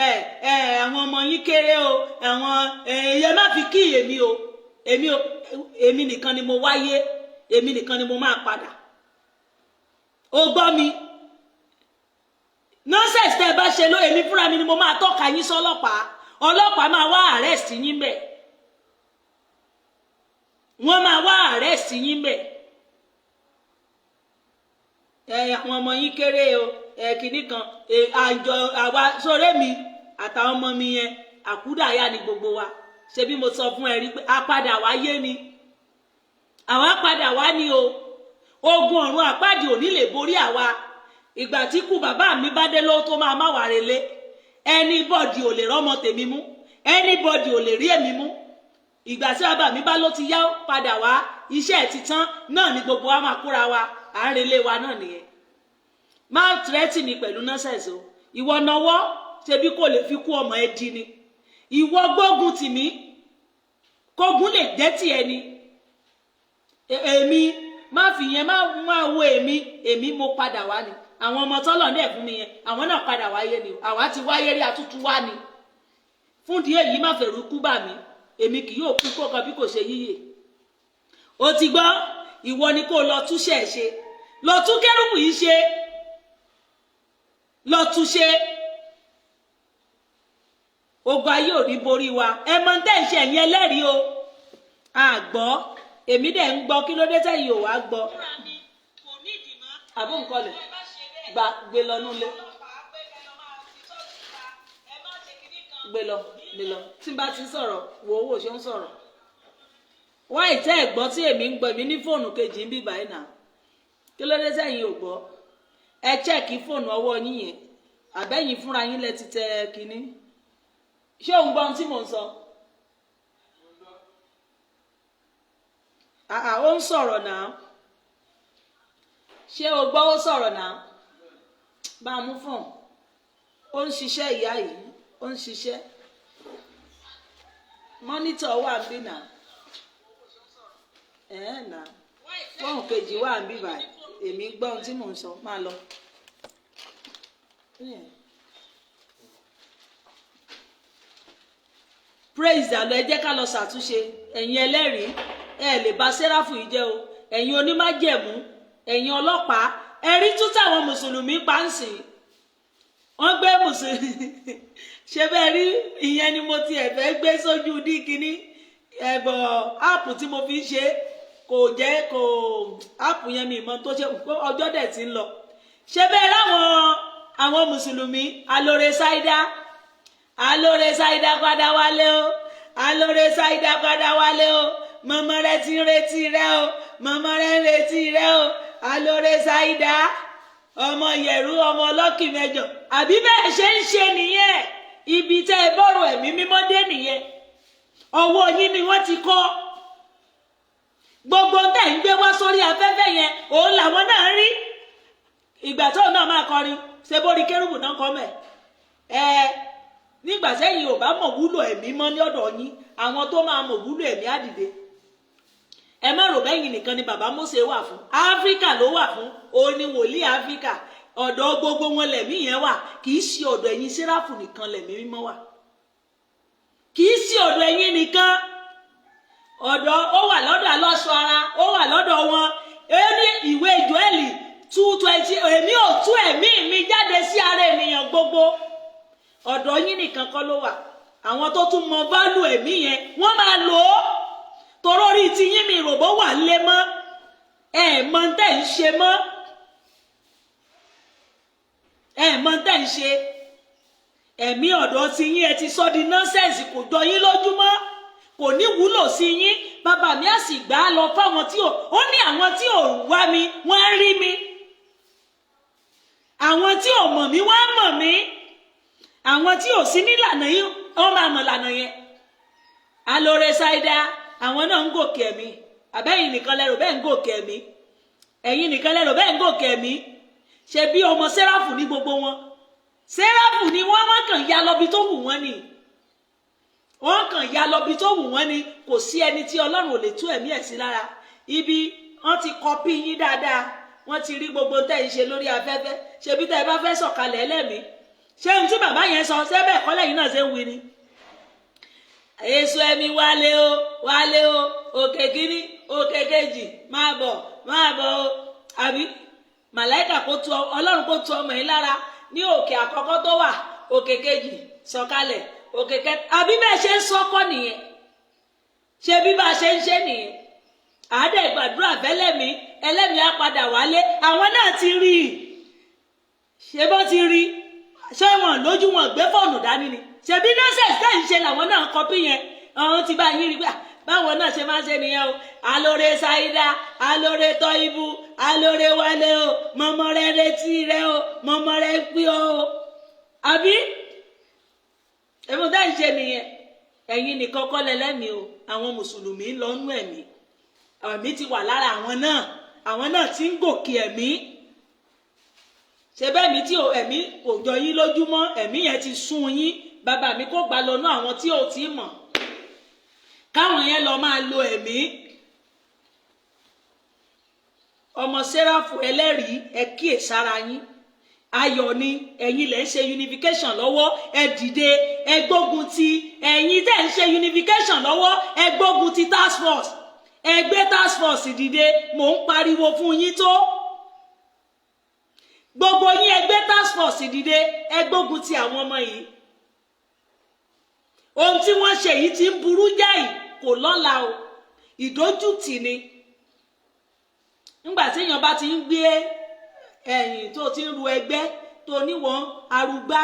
ẹ ẹ àwọn ọmọ yín kéré o. Àwọn ẹ ẹ má fi kí èmi o. Èmi o, èmi nìkan ni mo wáyé, èmi nìkan ni mo máa padà. O gbọ́ mi? Nonsense tẹ́ ẹ bá ṣe ló, èmi fúnra mi ni mo máa tọ́ka yín sọ́lọ́pàá. Ọlọ́pàá máa wá arrest yín bẹ̀. Wọ́n máa wá arrest yín bẹ̀. Ẹ àwọn ọmọ yín kéré o. Ẹ kìíní kan ẹ àjọ àwa sọ̀rọ̀ mi àtàwọn ọmọ mi yẹn, àkúdàáyà ni gbogbo wa. Ṣe bí mo sọ fún ẹ rí pé a padà wáyé ni, àwa padà wá ní o. Ogun ọ̀run àpáàdì ò ní lè borí àwa. Ìgbà tí kú bàbá mi bá dé lówó tó máa má wà relé, anybody ò lè rọ́mọ tèmi mú. Anybody ò lè rí èmi mú. Ìgbà tí bàbá mi bá ló ti yá padà wá, iṣẹ́ ẹ̀ ti tán náà ni gbogbo wa máa kóra wa, à ń relé wa náà nìyẹn. Má threaten mi pẹ̀lú nonsense o. Ìwọ nawọ́, ṣebí kò lè fi kú ọmọ ẹ di ni. Ìwọ gbógun tì mí, kógun lè jẹ́ tiẹ̀ ni. Èmi má fi yẹn má wo èmi. Èmi mo padà wá ni. Àwọn ọmọ tọ́lọ̀ ní ẹ̀fún mi yẹn, àwọn náà padà wáyé ni. Àwa ti wáyé rí, àtútù wá ni. Fún díẹ̀ yìí, má fẹ̀rù kú bà mí. Èmi kì yóò kú kó kan bí kò ṣe yíyè. O ti gbọ́? Ìwọ ni kó lọ túṣẹ̀ ṣe, lọ tún kérúbù yìí ṣe, lọ tún ṣe. Ogun ayé ò ní borí wa. Ẹ mọ tẹ́ ń ṣe, ẹ̀yin ẹlẹ́rìí o. Àgbọ́, èmi dẹ̀ ń gbọ́. Kí ló dé tẹ̀yìn ò wá gbọ́? Àbó nǹkan lè gba gbé lọ nulẹ̀, gbé lọ, gbé lọ. Tí n bá ti sọ̀rọ̀, wo owó ṣe ń sọ̀rọ̀. Wá ìtẹ́ ẹ̀gbọ́n tí èmi ń gbọ́. Èmi ní fóònù kejì ń bí báyìí náà. Kí ló dé tẹ̀yìn ò gbọ́? Ẹ check fóònù ọwọ́ yín yẹn, àbẹ́yìn fúnra yín lẹ ti tẹ kínní. Ṣé òun gbọ́ ohun tí mò ń sọ? Àà, ó ń sọ̀rọ̀ náà. Ṣé o gbọ́? Ó sọ̀rọ̀ náà. Bá a mú fún ó ń ṣiṣẹ́. Ìyá yìí, ó ń ṣiṣẹ́. Monitor wà ń bí náà. Ẹ̀ẹ́ náà, fóònù kejì wà ń bí báyìí. Èmi gbọ́ ohun tí mò ń sọ. Máa lọ. Praise the Lord. Ẹ jẹ́ ká lọ ṣàtúnṣe. Ẹ̀yin ẹlẹ́rìí, ẹ lè bà sẹ́ráfù yìí jẹ́ o. Ẹ̀yin onímájẹ̀mú, ẹ̀yin ọlọ́pàá, ẹ̀rí tún táwọn mùsùlùmí pa ń sìn. Wọ́n gbé mùsùlùmí ṣe bẹ́ẹ̀ rí. Ìyẹn ni mo ti ẹ̀fẹ́ gbé sójú dí kínní ẹ̀bọ̀. App tí mo fi ń ṣe kò jẹ́ kò app yẹn, mi ìmọ̀ tó ṣe. Ọjọ́ dẹ̀ ti ń lọ. Ṣe bẹ́ẹ̀ ráwọn àwọn mùsùlùmí, alóore ṣáídá, alóore ṣáídá padà wálé o, alóore ṣáídá padà wálé o, mọ̀mọ́ rẹ ti ń retí rẹ o, mọ̀mọ́ rẹ ń retí rẹ o, alóore ṣáídá, ọmọ yẹ̀rú, ọmọ ọlọ́kì mẹ́jọ. Àbí bẹ́ẹ̀ ṣe ń ṣe nìyẹn? Ibi tẹ́ ẹ bọ́rọ̀ ẹ̀mí mímọ́ dé nìyẹn. Ọwọ́ yín ni wọ́n ti kọ́ gbogbo tẹ̀ ń gbé wá sórí afẹ́fẹ́ yẹn. Òun làwọn náà rí. Ìgbà tóun náà máa kọrin, ṣe bórí kérúbù náà kọ́ mẹ́ ẹ. Nígbà sẹ́yìn ò bá mọ̀ wúlò ẹ̀mí mọ́ ní ọ̀dọ̀ yín, àwọn tó máa mọ̀ wúlò ẹ̀mí á dìde. Ẹ má rò bẹ́yìn nìkan ni bàbá Mósè wà fún. Áfíríkà ló wà fún. Òun ni wòlíì Áfíríkà. Ọ̀dọ̀ gbogbo wọn lẹ̀mí yẹn wà. Kì í ṣe ọ̀dọ̀ ẹ̀yin sẹ́ráfù nìkan lẹ̀mí mímọ́ wà. Kì í ṣe ọ̀dọ̀ ẹ̀yin nìkan. Ọ̀dọ̀ ó wà lọ́dọ̀ alọ́sọ ara, ó wà lọ́dọ̀ wọn. Ó ní ìwé Jóẹ́lì 2:20, èmi ò tú ẹ̀mí mi jáde sí ara ènìyàn gbogbo. Ọ̀dọ̀ yín nìkan kọ́ ló wà. Àwọn tó tún mọ value ẹ̀mí yẹn, wọ́n máa lò ó. Torórí ti yín mi ròbó wà lé mọ́. Ẹ mọ tẹ́ ń ṣe mọ́, ẹ mọ tẹ́ ń ṣe. Ẹ̀mí ọ̀dọ̀ ti yín, ẹ ti sọ di nonsense. Kò jọ yín lójúmọ́, kò ní wúlò sí yín. Bàbá mi á sì gbà á lọ fáwọn tí ò ó ní àwọn tí ò wá mi, wọ́n á rí mi. Àwọn tí ò mọ̀ mí, wọ́n á mọ̀ mí. Àwọn tí ò sí nílànà yìí, wọ́n máa mọ̀ lànà yẹn. Alóore ṣáídá, àwọn náà ń gòkè ẹ̀mí. Àbẹ́yìn nìkan lẹ́rù bẹ́ẹ̀ ń gòkè ẹ̀mí? Ẹ̀yin nìkan lẹ́rù bẹ́ẹ̀ ń gòkè ẹ̀mí? Ṣe bí ọmọ sẹ́ráfù ní gbogbo wọn. Sẹ́ráfù ni wọ́n. Wọ́n kàn ya lọ́bi tó wù wọ́n ni. Wọ́n kàn ya lọ́bi tó wù wọ́n ni. Kò sí ẹni tí Ọlọ́run ò lè tú ẹ̀mí ẹ̀ sí lára. Ibi wọ́n ti copy yín dáadáa, wọ́n ti rí gbogbo tẹ́ ń ṣe lórí afẹ́fẹ́. Ṣebí tẹ́ ẹ bá fẹ́ sọ̀kalẹ̀ ẹlẹ́mìí, ṣé ohun tí bàbá yẹn sọ, ṣé bẹ́ẹ̀ kọ́ lẹ́yìn náà ṣe ń wí ni? Èso ẹ̀mí wálé o, wálé o, òkè kínní, òkè kejì, máa bọ̀, máa bọ̀ o. Àbí màláìkà kó tu, Ọlọ́run kó tu ọmọ yìí lára ní òkè àkọ́kọ́ tó wà, òkè kejì, sọ̀kalẹ̀, òkè kẹta. Àbí bẹ́ẹ̀ ṣe ń sọ́kọ́ nìyẹn? Ṣé bí bá a ṣe ń ṣe nìyẹn? Àádẹ́ gbàdúrà fẹ́lẹ́mí, ẹlẹ́mìí á padà wálé. Àwọn náà ti rí i. Ṣé bó ti rí? Ṣé wọn lójú wọn gbé fóònù dání ni? Ṣebí nonsense tẹ́ ń ṣe làwọn náà copy yẹn. Ọ̀hún ti bá yín rí pé báwọn náà ṣe máa ń ṣe nìyẹn o. Alóore ṣáídá, alóore tọ́ ibú, alóore wálé o, mọ̀mọ́ rẹ retí rẹ o, mọ̀mọ́ rẹ pí o. Àbí èmi tẹ́ ń ṣe nìyẹn? Ẹ̀yin nìkan kọ́ lẹ́lẹ́mìí o, àwọn mùsùlùmí ń lọ́nú ẹ̀mí. Ẹ̀mí ti wà lára àwọn náà, àwọn náà ti ń gòkè ẹ̀mí. Ṣe bẹ́ẹ̀ mi tí ẹ̀mí kò jọ yín lójúmọ́, ẹ̀mí yẹn ti sún yín. Bàbá mi kò gbà lọ́nà àwọn tí ò tí mọ̀, káwọn yẹn lọ máa lo ẹ̀mí. Ọmọ Sẹ́ráfù ẹlẹ́rìí, ẹ kíyèsára yín. Ayọ̀ ni ẹ̀yin lẹ́ ń ṣe unification lọ́wọ́. Ẹ dìde, ẹ gbógun ti ẹ̀yin tẹ́ ń ṣe unification lọ́wọ́. Ẹ gbógun ti task force, ẹ gbé task force dìde. Mò ń pariwo fún yín tó gbogbo yín, ẹ gbé task force dìde, ẹ gbógun ti àwọn ọmọ yìí. Ohun tí wọ́n ṣe yìí ti ń burú jáì, kò lọ́la o, ìdójútì ni. Nígbà tí èèyàn bá ti ń gbé ẹ̀yìn tó ti ń ru ẹgbẹ́ tó níwọ̀n arúgbá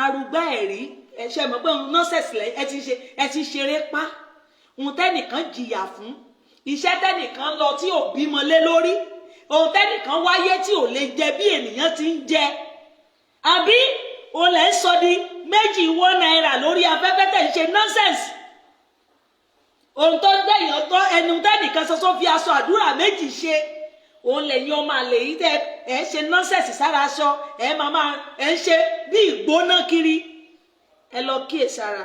arúgbá ẹ̀rí, ẹ ṣe mọ̀ pé òun nonsense ẹ ti ṣe, ẹ ti ṣeré pa. Ohun tẹ́nìkan jìyà fún, iṣẹ́ tẹ́nìkan lọ tí ò bímọ lé lórí, ohun tẹ́nìkan wáyé tí ò lè jẹ bí ènìyàn ti ń jẹ, àbí o lẹ̀ ń sọ di méjì ₦1 lórí afẹ́fẹ́ tẹ̀ ń ṣe nonsense. Ohun tó ń dẹ̀yàn tó ẹnu tẹ́nìkan ṣoṣo fi aṣọ àdúrà méjì ṣe, òun lẹ́yìn ọmọ àlè yìí tẹ ẹ ń ṣe nonsense sára aṣọ, ẹ máa máa ẹ ń ṣe bí ìgbóná kiri. Ẹ lọ kíyèsára.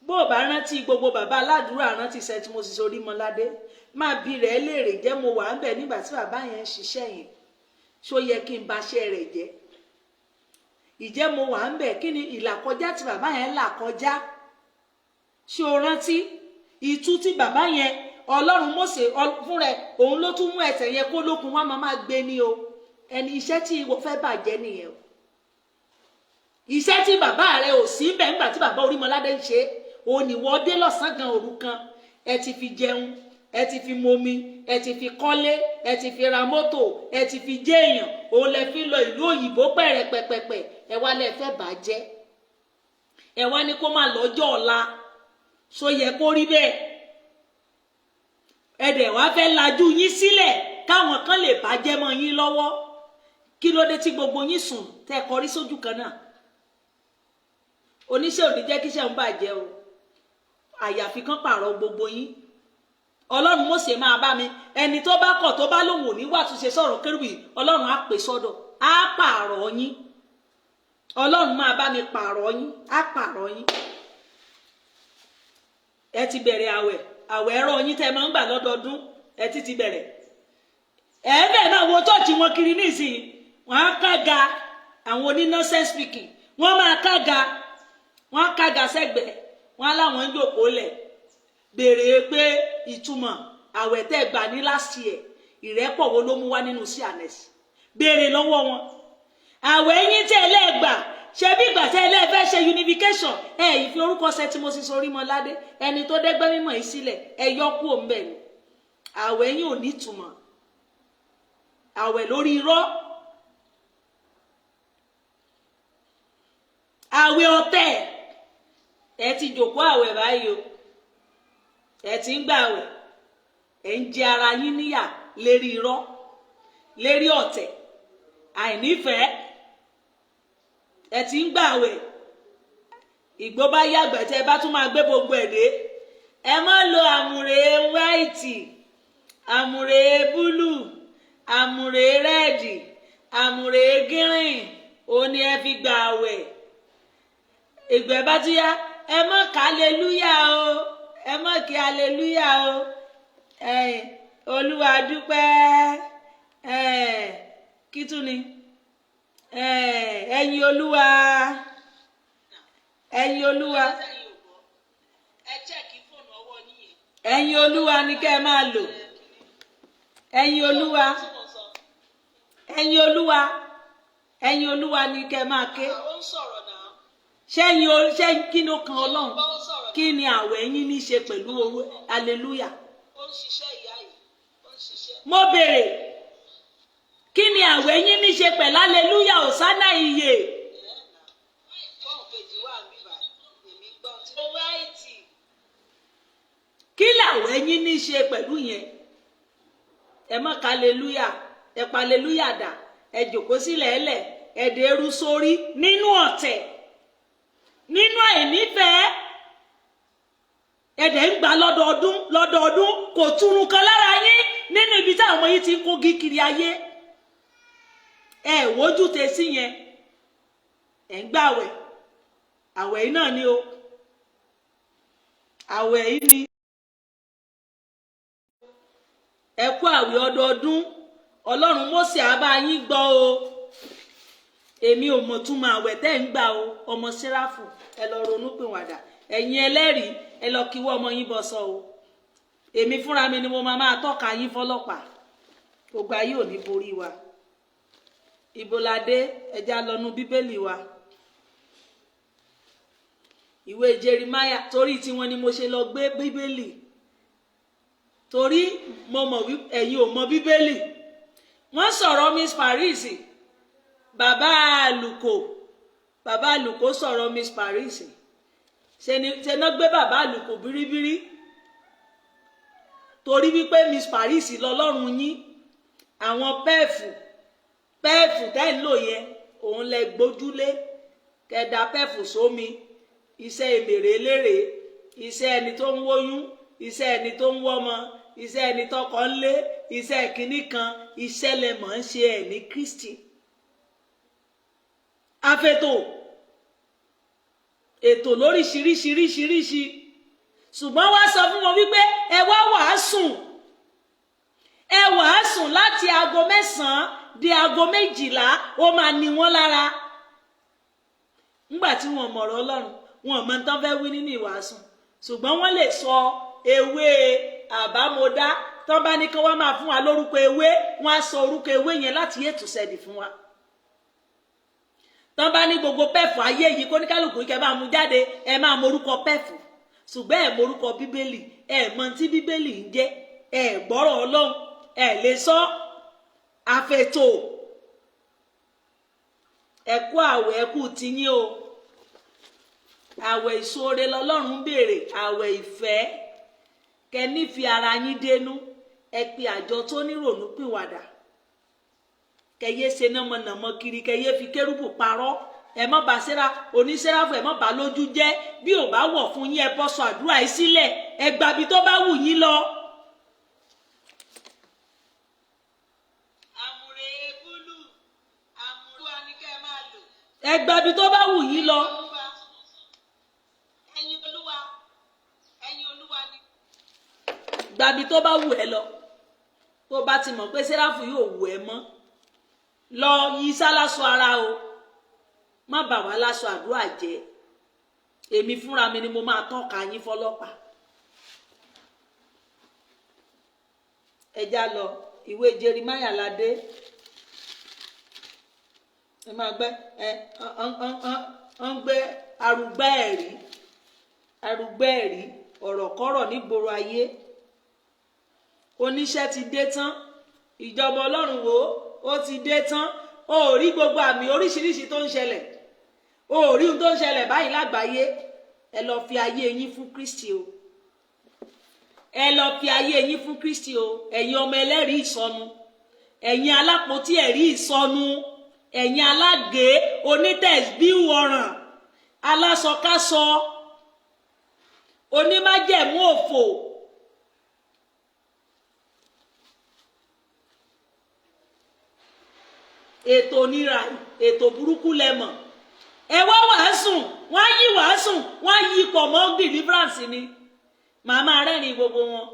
Bó o bá rántí gbogbo bàbá aládùúrà, rántí St. Moses Orímọládé, máa bi rẹ̀ léèrè jẹ́ mo wà ń bẹ̀ nígbà tí bàbá yẹn ń ṣiṣẹ́ yẹn. Ṣó yẹ kí n baṣẹ́ rẹ̀ jẹ́? Ìjẹ́ mo wà ń bẹ̀? Kí ni ìlàkọjá tí bàbá yẹn là kọjá? Ṣé o rántí ìtú tí bàbá yẹn, Ọlọ́run Mósè fún rẹ̀, òun ló tún mú ẹsẹ̀ yẹn kó lókun wá máa gbé ní o. Ẹni iṣẹ́ tí ìwọ fẹ́ bàjẹ́ nìyẹn o. Iṣẹ́ tí bàbá rẹ̀ ò sí bẹ́ẹ̀ nígbà tí bàbá Orímọládé ń ṣe, òun ìwọ dé lọ́sàn-án gan òru kan, ẹ ti fi jẹun, ẹ ti fi momi, ẹ ti fi kọ́lé, ẹ ti fi ra mọ́tò, ẹ ti fi jẹ́ èèyàn, òun lẹ fi lọ ìlú òyìnbó pẹ̀rẹ̀pẹ̀pẹ̀pẹ̀. Ẹ wá lẹ fẹ́ bàjẹ́, ẹ wá ní kó má lọ́jọ́ ọ̀la. Ṣó yẹ kó rí bẹ́ẹ̀? Ẹ dẹ̀ wá fẹ́ lajú yín sílẹ̀ káwọn kan lè bàjẹ́ mọ́ yín lọ́wọ́. Kí ló dé tí gbogbo yín sùn tẹ́ kọrí sójú kan náà? Oníṣẹ́ ò ní jẹ́ kíṣẹ́ ń bàjẹ́ o, àyàfi kan pààrọ̀ gbogbo yín. Ọlọ́run Mósè máa bá mi, ẹni tó bá kọ̀, tó bá lòun ò ní wà túnṣe sọ̀rọ̀ kérúbì, Ọlọ́run á pè sọ́dọ̀, á pààrọ̀ yín. Ọlọ́run máa bá mi pààrọ̀ yín, á pààrọ̀ yín. Ẹ ti bẹ̀rẹ̀ àwẹ̀, àwẹ̀ ẹ̀rọ yín tẹ́ máa ń gbà lọ́dọọdún, ẹ ti ti bẹ̀rẹ̀. Ẹ̀ẹ́bẹ̀ náà wo church wọn kiri nísìnyí, wọ́n á kága àwọn oní nonsense speaking, wọ́n máa kága, wọ́n á kága sẹ́gbẹ̀ẹ́, wọ́n á láwọn ń jòkó lẹ̀ béèrè pé ìtumọ̀ àwẹ̀ tẹ́ gbà ní last year, ìrẹ́pọ̀ wo ló mú wá nínú C&S? Béèrè lọ́wọ́ wọn. Àwẹ̀ yín tẹ́ ẹ lẹ́gbà ṣe bí ìgbà tẹ́ ẹ lẹ́ẹ̀fẹ́ ṣe unification, ẹ yìí fi orúkọ St. Moses Orímọládé, ẹni tó dẹ́gbẹ́ mímọ́ yìí sílẹ̀, ẹ yọ kú òǹbẹ̀ ni. Àwẹ̀ yín ò ní ìtumọ̀, àwẹ̀ lórí irọ́, àwẹ̀ ọ̀tẹ̀. Ẹ ti jòkó àwẹ̀ báyìí o, ẹ ti ń gbàwẹ̀, ẹ ń jẹ ara yín níyà lérí irọ́, lérí ọ̀tẹ̀, àìnífẹ̀ẹ́. Ẹ ti ń gbàwẹ̀, ìgbó bá yàgbẹ́ tẹ́ ẹ bá tún máa gbé gbogbo ẹ̀ dé. Ẹ má lo àmùrè wáìtì, àmùrè búlù, àmùrè rẹ́ẹ̀dì, àmùrè gírìn, òun ni ẹ fi gbàwẹ̀. Ìgbẹ́ bá tún yá, ẹ má kà hallelujah o, ẹ má kí hallelujah o. Olúwa dúpẹ́, kí tún ni ẹ̀yin Olúwa, ẹ̀yin Olúwa, ẹ̀yin Olúwa ni kẹ́ ẹ máa lò. Ẹ̀yin Olúwa, ẹ̀yin Olúwa, ẹ̀yin Olúwa ni kẹ́ ẹ máa ké. Ṣẹ́yìn o, ṣé kí ni ó kan Ọlọ́run? Kí ni àwẹ̀ yín ní ṣe pẹ̀lú hallelujah? Mo béèrè, kí ni àwẹ̀ yín ní ṣe pẹ̀lú hallelujah, òsánà iye? Kí làwẹ̀ yín ní ṣe pẹ̀lú yẹn? Ẹ má ka hallelujah, ẹ pa hallelujah dà, ẹ jòkó sílẹ̀ ẹlẹ̀, ẹ dẹrú sórí nínú ọ̀tẹ̀, nínú àìnífẹ̀ẹ́. Ẹ̀dẹ̀ ń gbà lọ́dọọdún lọ́dọọdún, kò túrun kan lára yín nínú ibi táwọn ọmọ yìí ti ń kógi kiri ayé. Ẹ wojú tẹ sí yẹn. Ẹ ń gbàwẹ̀, àwẹ̀ yìí náà ni o, àwẹ̀ yìí ni. Ẹ kú àwẹ̀ ọdọọdún. Ọlọ́run Mósè á bá yín gbọ́ o. Èmi ò mọ̀ túmọ̀ àwẹ̀ tẹ́ ń gbà o. Ọmọ Séráfù, ẹ lọ ronú pìwàdà. Ẹ̀yin ẹlẹ́rìí, ẹ lọ kíwọ́ ọmọ yín bọ́ sọ o. Èmi fúnra mi ni mo máa tọ́ka yín fọlọ́pàá. Gbogbo ayé ò ní borí wa. Ibolade, ẹja lọ́nu Bíbélì wa, ìwé Jerimaya. Torí tiwọn ni mo ṣe lọ gbé Bíbélì, torí mo mọ̀ wí ẹ̀yin ò mọ̀ Bíbélì. Wọ́n sọ̀rọ̀ Miss Paris, bàbá àlùkò. Bàbá àlùkò sọ̀rọ̀ Miss Paris. Ṣe ni ṣe náà gbé bàbá àlùkò bíríbírí, torí wípé Miss Paris lọ́lọ́run yín. Àwọn pẹ́ẹ̀fù pẹ́ẹ̀fù tẹ́ ń lò yẹn, òun lẹ gbójúlé. Kẹdà pẹ́ẹ̀fù sómi, iṣẹ́ èmèrè eléré, iṣẹ́ ẹni tó ń wóyún, iṣẹ́ ẹni tó ń wọ́mọ, iṣẹ́ ẹni tọkọ ń lé, iṣẹ́ kínní kan, iṣẹ́ lẹ mọ̀ ń ṣe ẹ̀ ní Kristi. Àfètò ètò lóríṣiríṣiríṣiríṣi, ṣùgbọ́n wá sọ fún wọn wípé ẹ wá wàásùn, ẹ wàásùn láti aago 9 di aago 12, ó máa ní wọn lára. Ńgbà tí wọn mọ̀rọ̀ Ọlọ́run, wọn mọ tán fẹ́ wí nínú ìwàásùn, ṣùgbọ́n wọ́n lè sọ ewé àbámọ́dá. Tán bá ní kí wọ́n máa fún wa lórúkọ ewé, wọ́n á sọ orúkọ ewé yẹn láti ètò sẹ́ẹ̀dì fún wa. Tán bá ní gbogbo pẹ́ẹ̀fù ayé yìí, kó ní kálukú kẹ́ máa mú jáde, ẹ máa morúkọ pẹ́ẹ̀fù, ṣùgbọ́n ẹ morúkọ Bíbélì, ẹ mọ tí Bíbélì ń jẹ́, ẹ gbọ́rọ̀ Ọlọ́run, ẹ lè sọ. Àfètò, ẹ kú àwẹ̀, ẹ kú tiyín o. Àwẹ̀ ìṣoore lọ́lọ́run béèrè, àwẹ̀ ìfẹ́, kẹ́ nífi ara yín dénú. Ẹ pe àjọ tó nírònú pìwàdà, kẹyé ṣe nàmọ̀nàmọ̀ kiri, kẹyé fi kérúbù parọ́. Ẹ má bá sẹ́ra onísẹ́ráfù, ẹ má bá lójú jẹ́. Bí ò bá wọ̀ fún yín, ẹ bọ́ sọ àdúrà yìí sílẹ̀, ẹ gbàbí tó bá wù yín lọ. Àmùrè búlù, àmùrè wa ni kẹ́ ẹ máa lò. Ẹ gbàbí tó bá wù yín lọ. Olúwa, ẹ̀yin Olúwa, ẹ̀yin Olúwa ni. Gbàbí tó bá wù ẹ lọ. Tó bá ti mọ̀ pé sẹ́ráfù yóò wù ẹ mọ́, lọ yí sálásọ ara o. Má bà wá láṣọ àdúrà jẹ́. Èmi fúnra mi ni mo máa tọ́ka yín fọlọ́pàá. Ẹ já lọ ìwé Jerimaya ládé. Ẹ máa gbẹ ẹ ń gbé arúgbá ẹ̀rí, arúgbá ẹ̀rí, ọ̀rọ̀kọ́rọ̀ nígboro ayé. Oníṣẹ́ ti dé tán, ìjọba Ọlọ́run wo ó ti dé tán. O ò rí gbogbo àmì oríṣiríṣi tó ń ṣẹlẹ̀, o ò rí ohun tó ń ṣẹlẹ̀ báyìí lágbàáyé. Ẹ lọ fi ayé yín fún Kristi o, ẹ lọ fi ayé yín fún Kristi o. Ẹ̀yin ọmọ ẹlẹ́rìí ìsọnù, ẹ̀yin alápótí ẹ̀rí ìsọnù, ẹ̀yin alágé onítẹ̀síbíù ọ̀ràn, alásọkásọ, onímájẹ̀mú òfò. Ètò onírà, ètò burúkú lẹ́mọ̀. Ẹ wá wàásùn, wọ́n á yí wàásùn, wọ́n á yí pọ̀ mọ́ deliverance ni. Màmá rẹ́rìn gbogbo wọn,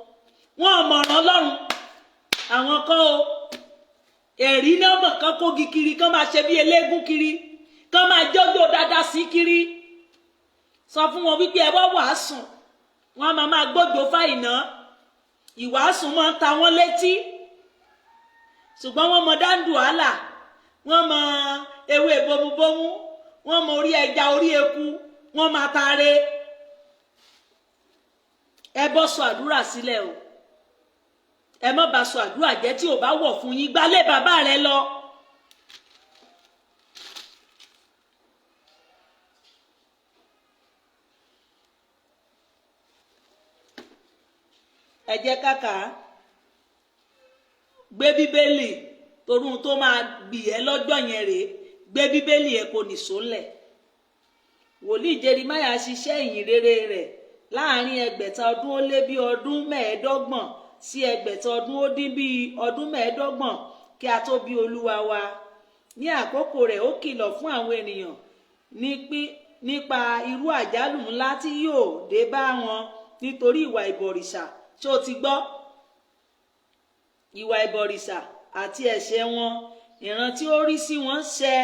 wọn ò mọ̀ràn Ọlọ́run. Àwọn kan o, ẹ̀rí náà mọ̀ kán kógi kiri, kán máa ṣe bí eléégún kiri, kán máa jọ́jọ́ dáadáa sí kiri. Sọ fún wọn wípé ẹ wá wàásùn, wọn á máa gbójó fáìná. Ìwàásùn máa ń ta wọ́n létí, ṣùgbọ́n wọ́n mọ dáńdù àlà, wọ́n mọ ewé bomubomu, wọ́n mọ orí ẹja, orí eku, wọ́n máa taare. Ẹ bọ́ sọ àdúrà sílẹ̀ o, ẹ má bá sọ àdúrà jẹ́. Tí ò bá wọ̀ fún yín, gbálé bàbá rẹ lọ. Ẹ jẹ́ kàkà gbé Bíbélì, torún tó máa gbì ẹ́ lọ́jọ́ yẹn rèé. Gbé Bíbélì ẹ kò nìṣó ńlẹ̀. Wòlíì Jerimaya ṣiṣẹ́ ìyìn rere rẹ̀. láàrin 625 sí 625 kí a tó bí Olúwa wa. Ní àkókò rẹ̀, ó kìlọ̀ fún àwọn ènìyàn nípa irú àjálù ńlá tí yóò dé bá wọn nítorí ìwà ìbọ̀rìṣà. Ṣé o ti gbọ́? Ìwà ìbọ̀rìṣà àti ẹ̀ṣẹ̀ wọn. Ìran tí ó rí sí wọn ṣẹ